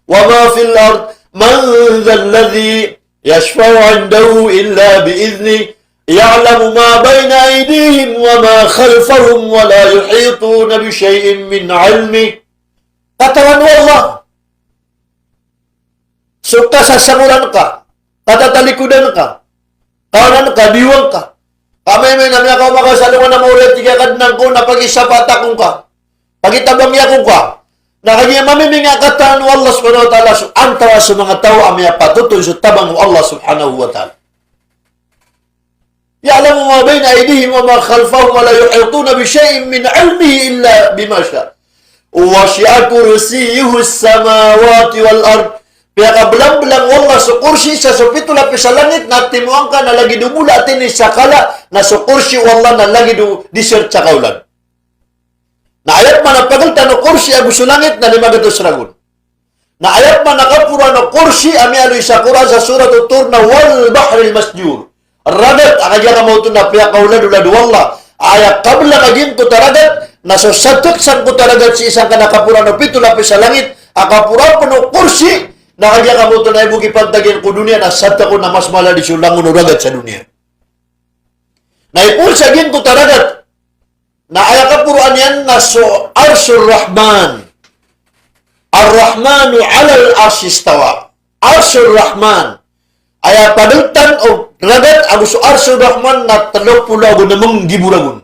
وما في الأرض من ذا الذي يشفع عنده إلا بإذنه يعلم ما بين أيديهم وما خلفهم ولا يحيطون بشيء من علمه. Katawan o Allah so kasasamolan ka, katatalikodan ka, kaonan ka, diwang ka. Ka maimay na miyakaoma ka sa alongan a maori a tig a Kadnan ko na pakisapaat ako ngka, pakitabang ako ngka. Na kagiya mamiming a katawan o Allah subhanahu wa ta'ala so antawaa so manga taw a miyapatot on so tabang o Allah subhanahu wa ta'ala. يعلم ما بين أيديهم وما خلفهم ولا يحيطون بشيء من علمه إلا بما شاء وسع كرسيه السماوات والأرض. Piyakablangblanga o Allah so korsi sa so pito lapis a langit na timo angka na lagid o bola a tinis a kala, na so korsi o Allah na lagid o desert sa kaolad. Na aya pman a pagl tano korsi ago so langit na lima gatos ragon. Na aya pman a kaporoan o korsi a miyaaloy sa Qur'an sa Surat Tur na wal bahril masjur. Ragat a kagiya kamaoto na piyakaoladolad o Allah. Aya kablang a giyangkoto a ragat na so satk sangkoto a ragat sii sangkanan a kaporoan o pito lapis a langit a kaporoan pn o korsi na kagiya kamaoto na aya bo kipantag iyan ko doniya na satk on na mas mala di so langon o ragat sa doniya. Na ipoon sa giyangkoto a ragat na aya kaporoan iyan na so Arshur Rahman. Ar-Rahmanu 'alal 'arshistawa. Arshur Rahman. Aya pagltan o ragat ago so Arshur Rahman na tlo polo ago nem nggibo ragon.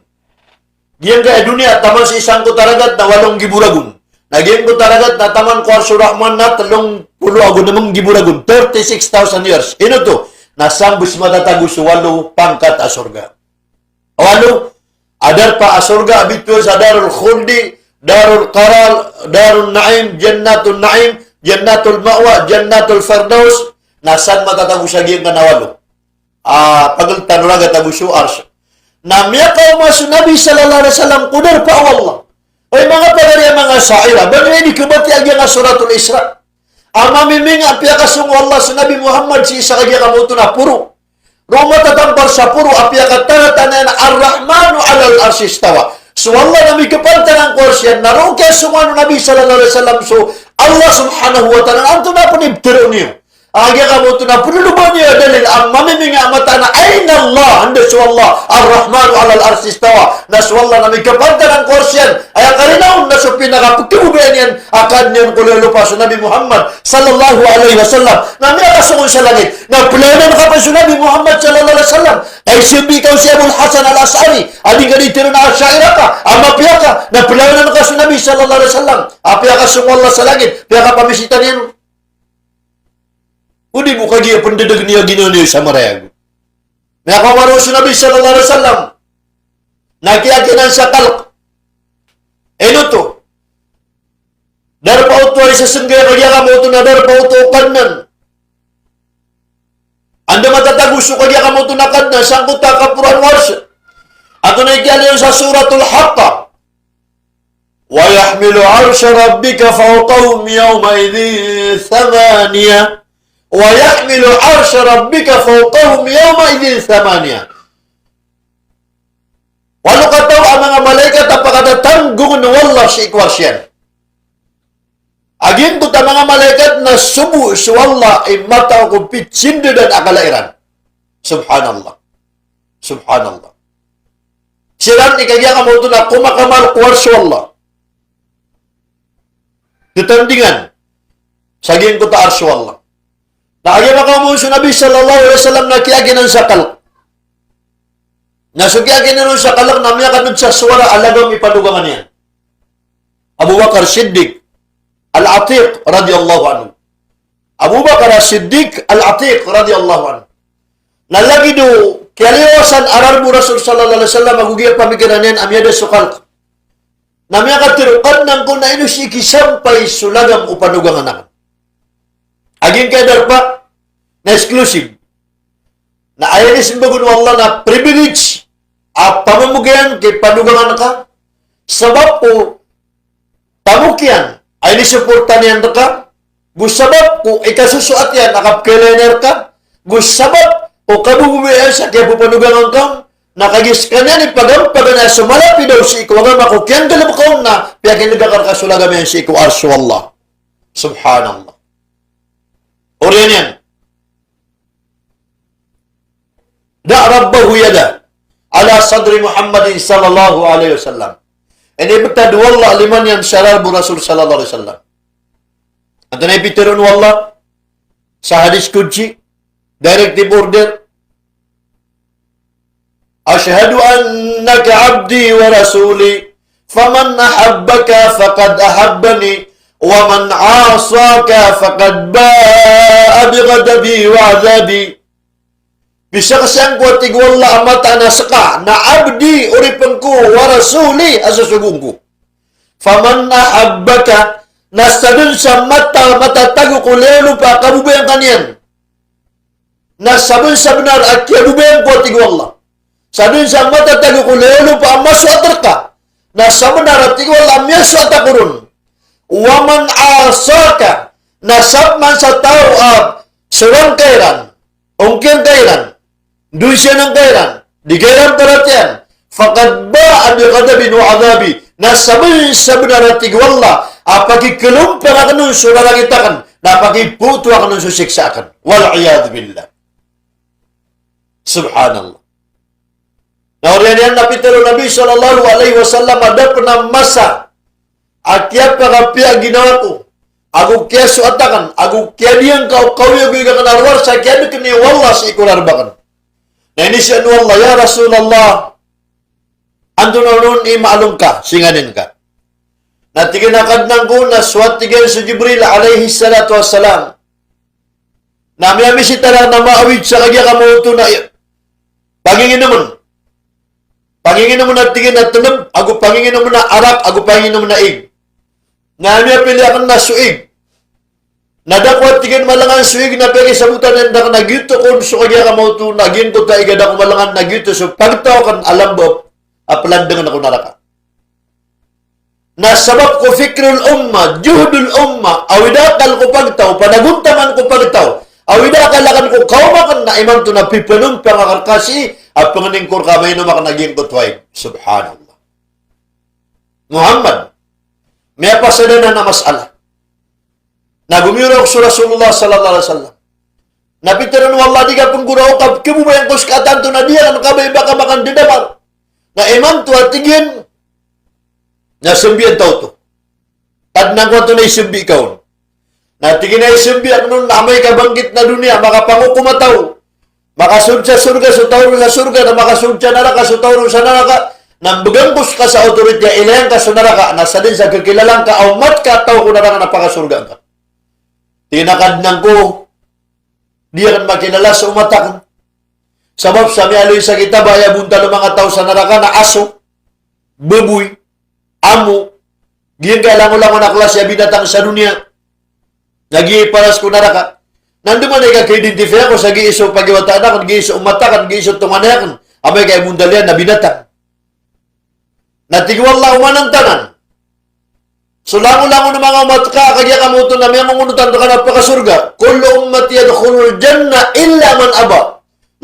Giyangkaya doniya taman sii sangkoto a ragat na walo nggibo ragon. Na giyangkoto a ragat na taman ko Arshur Rahman na tlo polo ago nem nggibo ragon. Thirty-six thousand years. Ino oto? Na sambos matatago so walo pangkat a sorga. Walo a darpa a sorga a bitowan sa Darul Khuldi, Darul Qarar, Darun Na'im, Jannatun Na'im, Jannatul Ma'wa, Jannatul Firdaus, na san matatago sa giyangkanan a walo a pagltan o ragat ago so Arsh. Na miyakaoma so Nabi sallallahu alaihi wasallam ko darpa o Allah. Oy manga pagari a manga Asha'irah, ba niyo ini khabatiya giyangkaya Suratul Isra? A mamiming a piyakasong o Allah so Nabi Muhammad sii sa kagiya kamaoto na poro. Roo matatampar sa poro a piyakatanatana iyan a Ar-Rahmanu 'alal 'arshistawa. So Allah na mikapantanan ko Arsh iyan, na roo kiyasongan o Nabi sallallahu alaihi wasallam so Allah subhanahu wa ta'ala, antonaa pn i ptharoon iyo? A kagiya ka maoto na pnlobaan iyan a dalil a mamimingay a mataan a aina Allah, anda so Allah, Ar-Rahmanu alal arshi istawa. Na so Allah na mikapantaran ko arsh iyan. Aya karina on na so pinakapkhababayaan iyan a kaadn iyan ko lolopa so Nabi Muhammad sallallahu alaihi wasallam. Na miyakasong on sa langit. Na playonan ka pn so Nabi Muhammad sallallahu alaihi wasallam. Ka isambi ka o si Abul Hasan Al-Ash'ari, a di ka di tharoon a Ash'ari ka, a mapiya ka, na playonan ka so Nabi sallallahu alaihi wasallam. A piyakasong o Allah sa langit, piyakapamisita niyan. O di bo kagiya pndadagn iyan a ginawa niyo sa marayag. Na kaoma roo so Nabi sallallahu alaihi wasallam na kiyakinan sa khalq. Ino oto? Darpa oto a isa sangkaya kagiya ka maoto na darpa oto o Kadnan. Anda matatago so kagiya ka maoto na Kadnan, sangkoto a kaporoan o Arsh. Antonaa i kiyaaloy on sa Suratul Haqqah? Wa yahmilu arsha rabbika fawqahum yawma'idhin thamaniya. Wa yahmilu arsha rabbika fawqahum yawma'idhin thamaniya. Walo kataw a manga malaikat a pakatatanggongn o Allah sii ko Arsh iyan. A giyangkoto a manga malaikat na sobo so Allah i mata o ko pitsindadan a kala iran. Subhanallah. Subhanallah. Siran i kagiya ka maoto na komakamal ko Arsh o Allah. Ttandingan sa giyangkoto a Arsh o Allah. Na kagiya makaoma on so Nabi sallallahu alaihi wasallam na kiyakinan sa khalq. Na so kiyakinan on sa khalq na miyakadod sa sowara a lagam i panogangan iyan. Abu Bakar Siddiq Al-Atiq radhiyallahu anhu. Abu Bakar Siddiq Al-Atiq radhiyallahu anhu. Na lagid o kiyaliwasan a rarb o Rasul sallallahu alaihi wasallam ago giya pamikiran iyan a miyada so khalq. Na miyakatharo, Kadnan ko, na ino sii kisampay so lagam o panogangan akn? A giyangkaya darpa na exclusive. Na aya inismbag on o Allah na privilege a pamamagayan ki panogangan ka, sabap ko tamok iyan a inisoporta niyan rka, go sabap ko ikasosoat iyan a kapkhailay niyan rka, go sabap ko kabobobayaan sa kiyapopanogangan ka on, na kagiya skaniyan i pagampaganay a so malapid o sii ko agama ko kiyanggalbka on na piyakinega ka rka so lagam iyan sii ko Arsh o Allah. Subhanallah. Oriyan iyan. Da'a Rabbahu yada ala sadri Muhammadin sallallahu alaihi wasallam. Inibtad o Allah a lima niyan sa rarb o Rasul sallallahu alaihi wasallam. Antonaa i pitharo o Allah sa hadis qudsi, directive order, "Ashhadu annaka abdi wa rasuli, faman ahabbaka faqad ahabbani, wa man asaka faqad ba'a bi ghadabi wa adhabi." Pisaksian ko, a tig o Allah, a mataan a ska na abdi, oripn ko, wa rasuli, a sosogoon ko. Faman ahabbaka, na sadn sa mata, matatago ko lolopa a kabobayaan ka niyan. Na sabn sa bnar a kiyabobayaan ko, a tig o Allah. Sadn sa matatago ko lolopa a masoat rka. Na sabnar, a tig o Allah, a miyasoat ako ron. Wa man asaka, na sabnar sa taw a sorang ka iran, ongkir ka iran, dosiyanan ka iran, di ka iran paratiyayaan, faqad ba'a bi ghadabin wa adhabi, na sabn, sabnar, a tig o Allah, a pakiklompang akn on so rarangit akn, na pakipoto akn on so siksa akn. Wal iyadhu billah. Subhanallah. Na oriyan iyan na pitharo o Nabi sallallahu alaihi wasallam a da pn a masa a kiyapakapiya a ginawa ko, ago kiyasoat akn, ago kiyadiyangka o kaoyagoyag akn a rowar sa kiyadkn iyan o Allah sii ko rarb akn. Na inisiyaan o Allah, "Ya Rasulullah, antonaa on i maalonka, singanin ka?" Na tig iyan a Kadnan ko, na so, a tig iyan, so Jibril alayhis salatu wassalam na miyamisita rakn a maawid sa kagiya ka maoto na i-, panginginomn. Panginginomn, a tig iyan, a tnb, ago panginginomn a arak, ago panginginomn a ig. Na miyapili akn na so ig. Na da ko, a tig iyan, malangan so ig, na piyakisabotan iyan rakn a giyoto kon so kagiya ka maoto na giyangkoto a ig a da ko malangan na giyoto so pagtaw akn a lamba a plandngn ako naraka. Na sabap ko fikrul ummah, juhdul ummah, awida akal ko pagtaw, panagontaman ko pagtaw, awida akal akn ko kaoma akn na imanto na pipanompang akn rka sii a pangnin ko rka a mainom akn a giyangkoto a ig. Subhanallah. Muhammad, miyapasad anan a masala. Na gomiyorok so Rasulullah sallallahu alaihi wasallam. Na pitharo o Allah, di ka pnggoraok a pkhababayaan ko ska tanto na di akn kabaya ba ka makandadamar. Na imanto a tig iyan, na sambian ta oto. Kadnan ko, antonaa i sambi ka on? Na tig iyan a isambi akn on na amay ka bangkit na doniya, makapangokom a taw. Makasold sa sorga so taw ron sa sorga, na makasold sa naraka so taw ron sa naraka. Na mbgan ko ska sa authority a ilayan ka so naraka, na sadn sa kakilala ngka a omat ka a taw ko naraka na pakasorga ngka. Tig iyan a Kadnan ko, di akn makilala so omat akn. Sabap sa miyaaloy sa kitab a aya bontal o manga taw sa naraka na aso, baboy, amo, giyangkai a langolangon a klasi a binatang sa doniya. Na giya i paras ko naraka. Na andamanaya i kaka-identify ako sa giya so pagiwataan akn, giya so omat akn, giya so tonganay akn. Amay ka aya bontal iyan na binatang. Na tig o Allah, omanan tanan so langolangon o manga omat ka, kagiya ka maoto na miyangongonotan rka na pakasorga. Kullu ummati yadkhulul jannah illa man aba.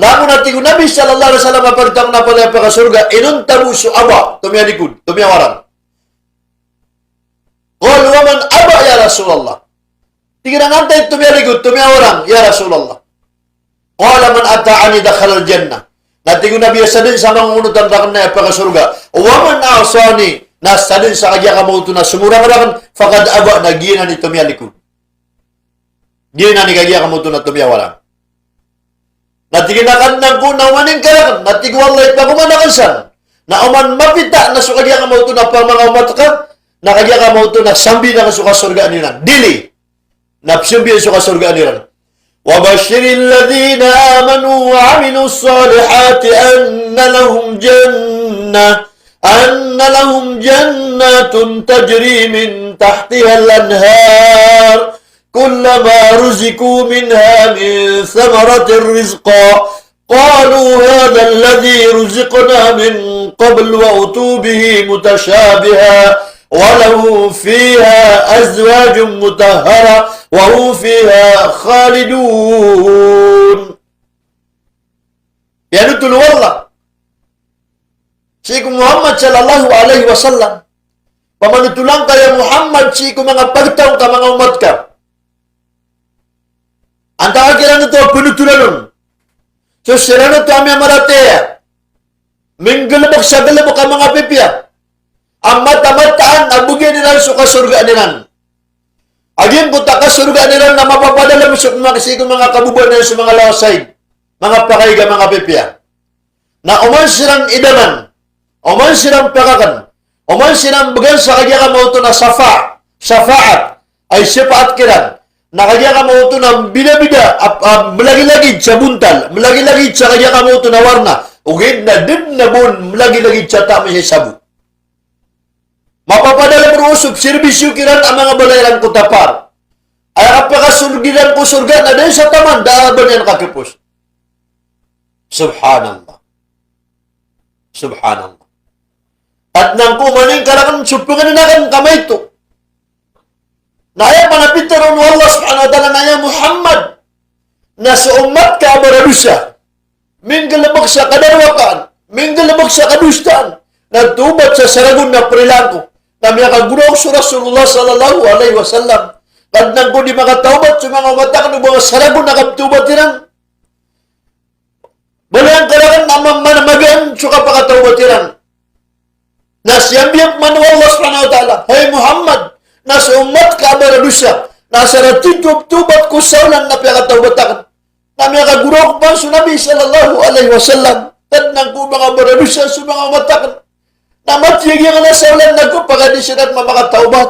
Langon, a tig o Nabi sallallahu alaihi wasallam, a pagtaw na palaya pakasorga, inonta bo so aba, tomiyalikod, tomiyawarang. Qalu, wa man aba ya Rasulullah? Tig iran, antaa i tomiyalikod, tomiyawarang, ya Rasulullah? Qala, man ata'ani dakhalal jannah. Na tig o Nabi a sadn sa mangongonotan rakn na aya pakasorga. Wa man asani, na sadn sa kagiya ka maoto na somorang rakn, faqad aba, na giyanan i tomiyalikod. Giyanan i kagiya ka maoto na tomiyawarang. Na tig iyan a Kadnan ko, na oman ingka rakn? Na tig o Allah, ipagoman akn san. Na oman mapita na so kagiya ka maoto na pamanga omat ka, na kagiya ka maoto na sambi na ka so kasorgaan iran. Dili. Na psambi iyan so kasorgaan iran. Wa bashshiril ladhina amanu wa amilus salihati anna lahum jannah, anna lahum jannatun tajri min tahtihal anhar, kullama ruziqu minha min thamaratir rizqa, qalu hadha alladhi ruziqna min qabl wa utu bihi mutashabiha, wa lahum fiha azwajun mutahhara, wa hum fiha khalidun. Piyanothol o Allah sii ko Muhammad sallallahu alaihi wasallam. Pamanotholan ka ya Muhammad sii ko manga pagtaw ka manga omat ka. Antaa kiran oto a panotholan on? So siran oto a miyamaratiyaya, minggalbk sa galbk a manga pipiya a mataan-mataan a bgan iran so kasorgaan iran. A giyangkoto a kasorgaan iran na mapapadalm so manga, sii ko manga kababaan iran so manga lawasaig, manga pakaiga, manga pipiya. Na oman siran idaman, oman siran pakakn, oman siran bgan sa kagiya ka maoto na safa-, safaat, ay safaat kiran. Na kagiya ka maoto na bida-bida, ap-, ap-, mlagilagid sa bontal, mlagilagid sa kagiya ka maoto na warna, ogaid na da dn a ba on mlagilagid sa taman sa sabo. Mapapadalm roo so serbisyo kiran a manga bala iran ko tapar. Aya kapakasold iran ko sorga na da sa taman, da a ba niyan kakapos. Subhanallah. Subhanallah. Kadnan ko, oman ingka rakn so pangnin akn ka maito. Na aya pn a pitharo o Allah subhanahu wa ta'ala na ya Muhammad, na so omat ka a baradosa, minggalbk sa kadarowaan, minggalbk sa kadosaan, na tawbat sa saragon na prilaan ko, na miyakagoraok so Rasulullah sallallahu alaihi wasallam. Kadnan ko, di makatawbat so manga omat akn o ba nga saragon a kapthawbat iran. Balayan ka rakn a ma-, ma-, magaan so kapakatawbat iran. Na siyambiyan pman o Allah subhanahu wa ta'ala, hay Muhammad, na so omat ka a baradosa, na asar a titho a pthawbat ko sa olan na piyakatawbat akn, na miyakagoraok pman so Nabi sallallahu alaihi wasallam. Kadnan ko, manga baradosa so manga omat akn, na matiyagiyang na sa olan na go pakadisiran mamakatawbat.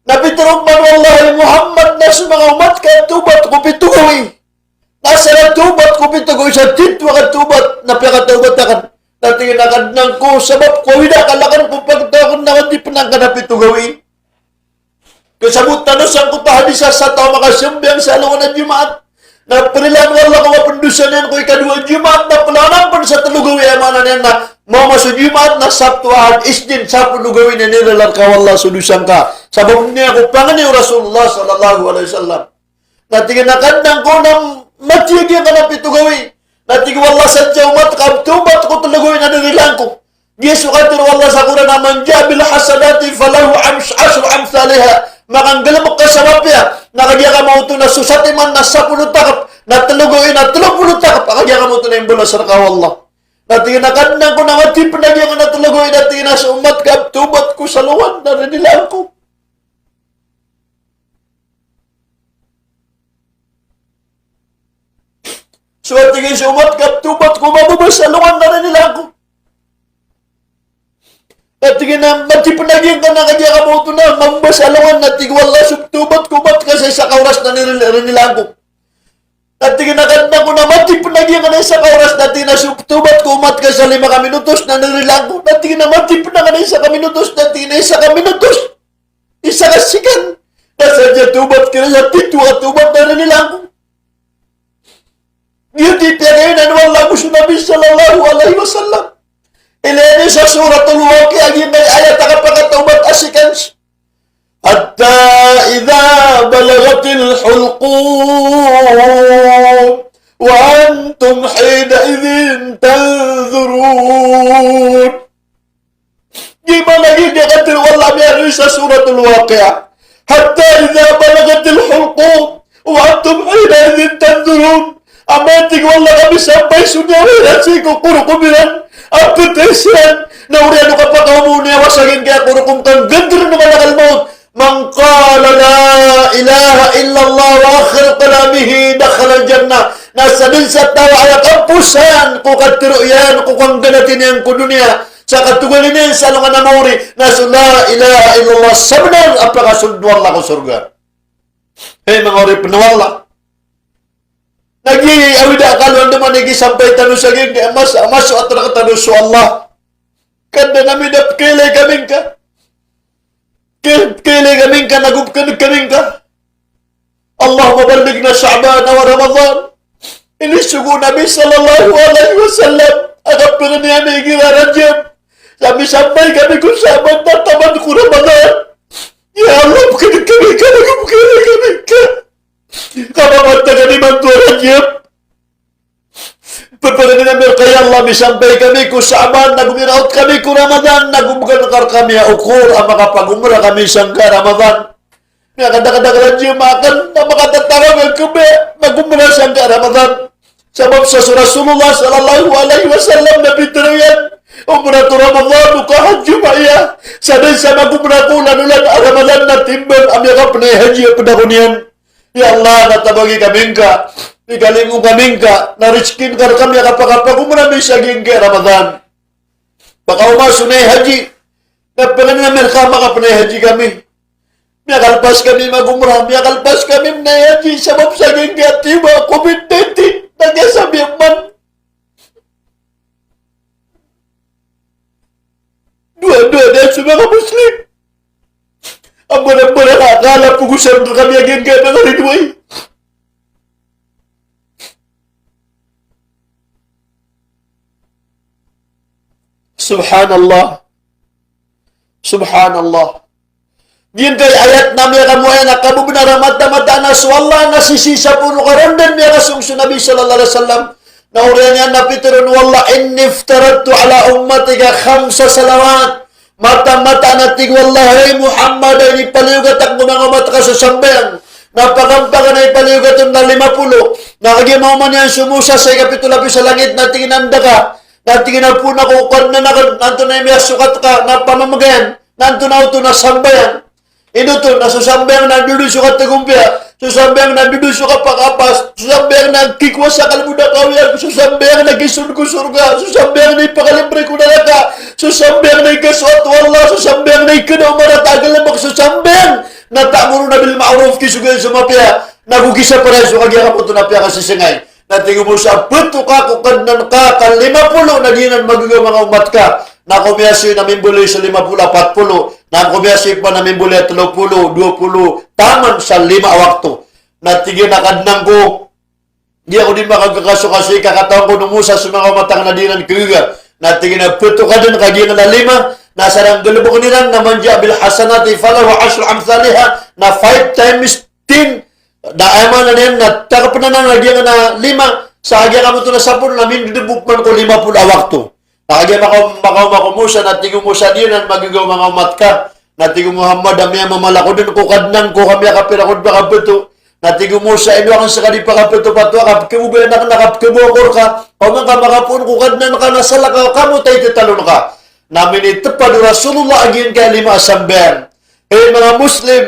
Na pitharo pman o Allah, hay Muhammad, na so manga omat ka a tawbat ko pito gawii. Na asar a tawbat ko pito gawii sa titho a katawbat na piyakatawbat akn. Na tig iyan a Kadnan ko, sabap ko awida ka lakn ko pagtaw akn na wajib pn angka na pito gawii. Kasabot tano sangkoto a hadis a sataw a makasambayang sa alongan a Jumaat na prilaan o Allah ko mapndosa niyan ko ikadowa a Jumaat na planan pn sa tlo gawii, aya maana niyan na maoma so Jumaat na Sabto, Ahad, Isnin, sapolo gawii na iniralan rka o Allah so dosa ngka. Sabap niyan ko pangni o Rasulullah sallallahu alaihi wasallam. Na tig iyan a Kadnan ko, na matiyagiyang ka na pito gawii. Na tig o Allah, sadn sa omat ka a pthawbat ko tlo gawii na dirilaan ko. Giya so katharo o Allah sa Qur'an a man ja'a bil hasanati falahu amsh-, ashru amthaliha. Makanggalbk ka sa mapiya, Na kagiya kamaoto na so satiman na sapolo takp, na tlo gawii na tlo polo takp a kagiya kamaoto na imbalas rka o Allah. Na tig iyan a Kadnan ko, na matipn a giyangkanan a tlo gawii, na tig iyan a so omat ka a pthawbat ko sa alongan na rinilaan ko. So, a tig iyan, so omat ka a pthawbat ko mababa sa alongan na rinilaan ko. A tig iyan a matipn a giyangkanan a kagiya kamaoto na mababa sa alongan, na tig o Allah, so pthawbat ko omat ka sa isa ka oras na niril-, rinilaan ko. Na tig iyan a Kadnan ko, na matipn a giyangkanan a isa ka oras, na tig iyan a so pthawbat ko omat ka sa lima ka minutos na nirinilaan ko. Na tig iyan a matipn a giyangkanan a isa ka minutos, na tig iyan a isa ka minutos. Isa ka sikan. Na sadn sa thawbat kiran sa titho a thawbat na rinilaan ko. Giyoto i piyagayonan o Allah ago so Nabi sallallahu alaihi wasallam. Ilaya niyo sa Suratul Waqiah, giyangkai ayat a kapakatawbat a sikan. Hatta idha balaghatil hulqum wa antum hinaidhin tandhurun. Di ba lagid iyan a katharo o Allah a miyaaloy sa Suratul Waqiah, "Hatta idha balaghatil hulqum wa antum hinaidhin tandhurun." Amay, tig o Allah, ka misampay so niyawa iran sii ko korokom iran, a pthay siran, na oriyan o kapakaoma o niyawa sa giyangkaya korokom ka nggdrn o malakal maut, man qala la ilaha illallah wa akhir kalamihi dakhalal jannah. Na sadn sa taw a aya kaposan ko katharo iyan, ko kangganati niyan ko doniya, sa katogalin iyan sa alongan a maori, na so la ilaha illallah sabnar a pakasold o Allah ko sorga. Hay manga oripn o Allah. Na giya awid a kalowan doman i kisampay tano sa giyangkai a masa, masoat rktano so Allah. Kadnan ami, da pkhailay kami ngka. Pkhailay kami ngka, nago pkhailay kami ngka. Allahumma ballighna Sha'ban wa Ramadan. Inisogo o Nabi sallallahu alaihi wasallam a kapangni ami igira Rajab sa misampay kami ko Sha'ban na taman ko Ramadan. Ya Allah, pkhailay kami ngka, nago pkhailay kami ngka. Ka mamantag imanto a Rajab, pphangnin ami rka, ya Allah, misampay kami ko Sha'ban, nago miraot kami ko Ramadan, nago bgan ka rkami a okor a makapagomra kami sangkai a Ramadan. Miyakadakadakl a jamaah akn a makatatawag a khabaya a magomra sangkai a Ramadan. Sabap sa so Rasulullah sallallahu alaihi wasallam na pitharo iyan, umratu Ramadan ka hajju ma'iya. Sadn sa magomra ko olan-olan a Ramadan na timbang a miyakapnay haji a pd ako niyan. Ya Allah, na tabagi kami ngka, ikalimo kami ngka, na rizkin ka rkami a kapakapagomra ami sa giyangkai a Ramadan. Pakaoma so nay haji, na pangnin ami rka a makapnay haji kami. Miyakalpas kami magomra, miyakalpas kami mnay haji, sabap sa giyangkai a tiyoba a covid nineteen, na kiyasabiyaan man. Dowa-dowa dn so manga Muslim a mbara-mbara ka akal a pogosan rkami a giyangkai a manga ridoay. Subhanallah. Subhanallah. Giyangkai a ayat na miyakamoayan a kabobnar a mataan-mataan a so Allah na sisii sa poon o karondan miyakasong so Nabi sallallahu alaihi wasallam. Na oriyan iyan na pitharo o Allah, "Inni iftaradtu ala ummatika khamsa salawat." Mataan-mataan a tig o Allah, "Hay Muhammad, inipaliyogat akn ko manga omat ka so sambayang." Na pakampakay na ipaliyogat on na lima polo. Na kagiya maoma niyan so Musa sa ikapito lapis a langit na tig iyan a anda ka. Na tig iyan a poon ako ko Kadnan akn, na antonaa i miyasokat ka na pamamagayan, na antonaa oto na sambayang. Ino oto na so sambayang na dodo so katagompiya, so sambayang na dodo so kapakapas, so sambayang na kikowa sa kalbod a kawiyag, so sambayang na kisold ko sorga, so sambayang na ipakalibri ko naraka, so sambayang na ikasoat o Allah, so sambayang na ikada o marata a galbk, so sambayang na ta'muruna bil ma'ruf, kisogoan so mapiya, nago kisapara so kagiya kamaoto na piyakasisingay. Na tig o Musa, ptoka ko Kadnan ka ka lima polo na giyanan magagaw manga omat ka. Na ko miyasoy na mimbaloy so lima polo a pat polo. Na ko miyasoy pman na mimbaloy a tlo polo, dowa polo, taman sa lima a wakto. Na tig iyan a Kadnan ko, di ako di makagkakasokasoy ka katawan ko o Musa so manga omat akn na di iran kagaga. Na tig iyan a ptoka dn ka giyanan a lima. Na sa dn a galbkn iran na man ja'a bil hasanati falahu ashru amthaliha. Na five times ten, da aya maana niyan na takpn anan a giyangkanan a lima, sa a giyangkanan a sapolo na mindodobok man ko lima polo a wakto. Na kagiya maka-, makaoma ko Musa, na tig o Musa, di anan magagaw manga omat ka. Na tig o Muhammad a miyamamala ako dn ko Kadnan ko ka miyakapira ako dn pakapeto. Na tig o Musa, ino akn ska di pakapeto pato a kapkhababayaan akn a kapkhabaw ako rka. Ka oman ka makapoon ko Kadnan ka na salakaw ka mota i tetalon ka. Na minitepad o Rasulullah a giyangkaya lima a sambayang. Hay manga Muslim,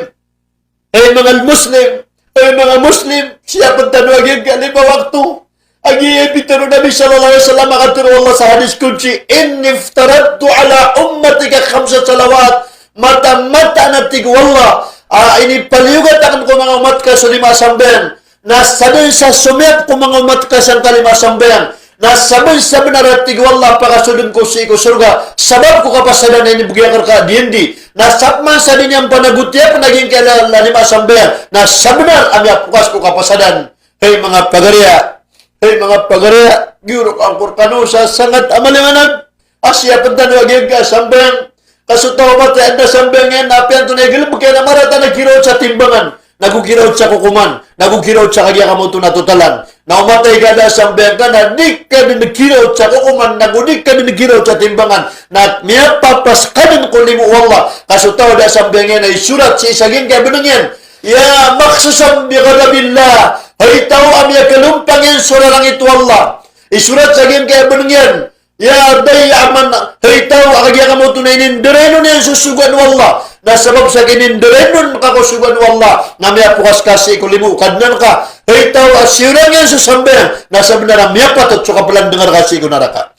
hay manga Muslim, hay manga Muslim, siyapn tano a giyangkaya lima wakto. A giya i pitharo o Nabi sallallahu alaihi wasallam a katharo o Allah sa hadis qudsi, "Inni iftaradtu ala ummatika khamsa salawat." Mataan, mataan a tig o Allah a inipaliyogat akn ko manga omat ka so lima a sambayang. Na sadn sa somiyap ko manga omat ka sangkai a lima a sambayang, na sabn, sabnar a tig o Allah a pakasoldn ko sii ko sorga sabap ko kapasadan a inibgay akn rka diyandi. Na sap man sa di niyan panagotiya pn a giyangkaya la-, la-, lima a sambayang, na sabnar a miyapokas ko kapasadan. Hay manga pagariya, hay manga pagariya, giyorok angko rkano sa sangat a malinganag a siyapn tano a giyangkaya sambayang. Ka so taw a matay a adn a sambayang iyan na apiya antonaa i galbk iyan na marata na kiraot sa timbangan, nago kiraot sa kokoman, nago kiraot sa kagiya kamoto na totalan. Na o matay ka a da a sambayang ka na di ka dn kiraot sa kokoman, nago di ka dn kiraot sa timbangan. Na miyapapas ka dn ko limo o Allah. Ka so taw a da a sambayang iyan na isorat sii sa giyangkaya bnng iyan, ya makhsusan bi ghadabillah. Hay taw a miyakalompang iyan so rarangit o Allah. Isorat sa giyangkaya bnng iyan, ya dayyi'a man, hay taw a kagiya kamoto na inindarainon iyan so sogoan o Allah. Na sabap sa kinindarainon ka ko sogoan o Allah, na miyapokas ka sii ko limo o Kadnan ka. Hay taw a siyorang iyan so sambayang, na sabnar a miyapatot so kapelandngar ka sii ko naraka.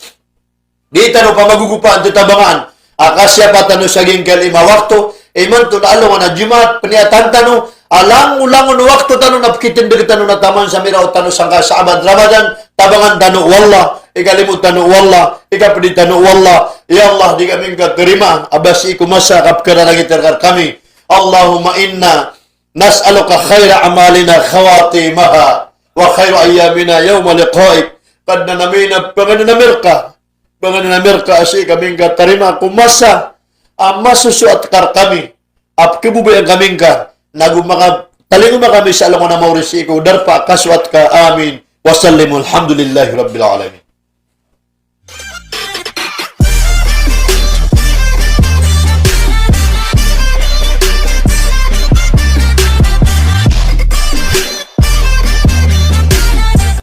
Di tano pamagogopaan, tatabangan a kasiyapa tano sa giyangkaya lima wakto. Imanto na alongan a Jumaat, pniyatan tano a langolangon o wakto tano na pkitindg tano na taman sa miraot tano sangkai a Sha'ban, Ramadan. Tabangan tano o Allah, ikalimo tano o Allah, ikapdi tano o Allah. Ya Allah, di kami ngka tarimaa a ba sii ko masa a kapkhararangit ka rkami. Allahumma inna nas'aluka khaira a'malina khawatimaha wa khaira ayyamina yawma liqa'ik. Kadnan ami, na pangann ami rka, pangann ami rka a sii kami ngka tarimaa ko masa a masosoat ka rkami, a pkhababayaan kami ngka, nago makatalingoma kami sa alongan a maori sii ko darpa a kasoat ka. Amin. Wa sallim, walhamdulillahi rabbil alamin.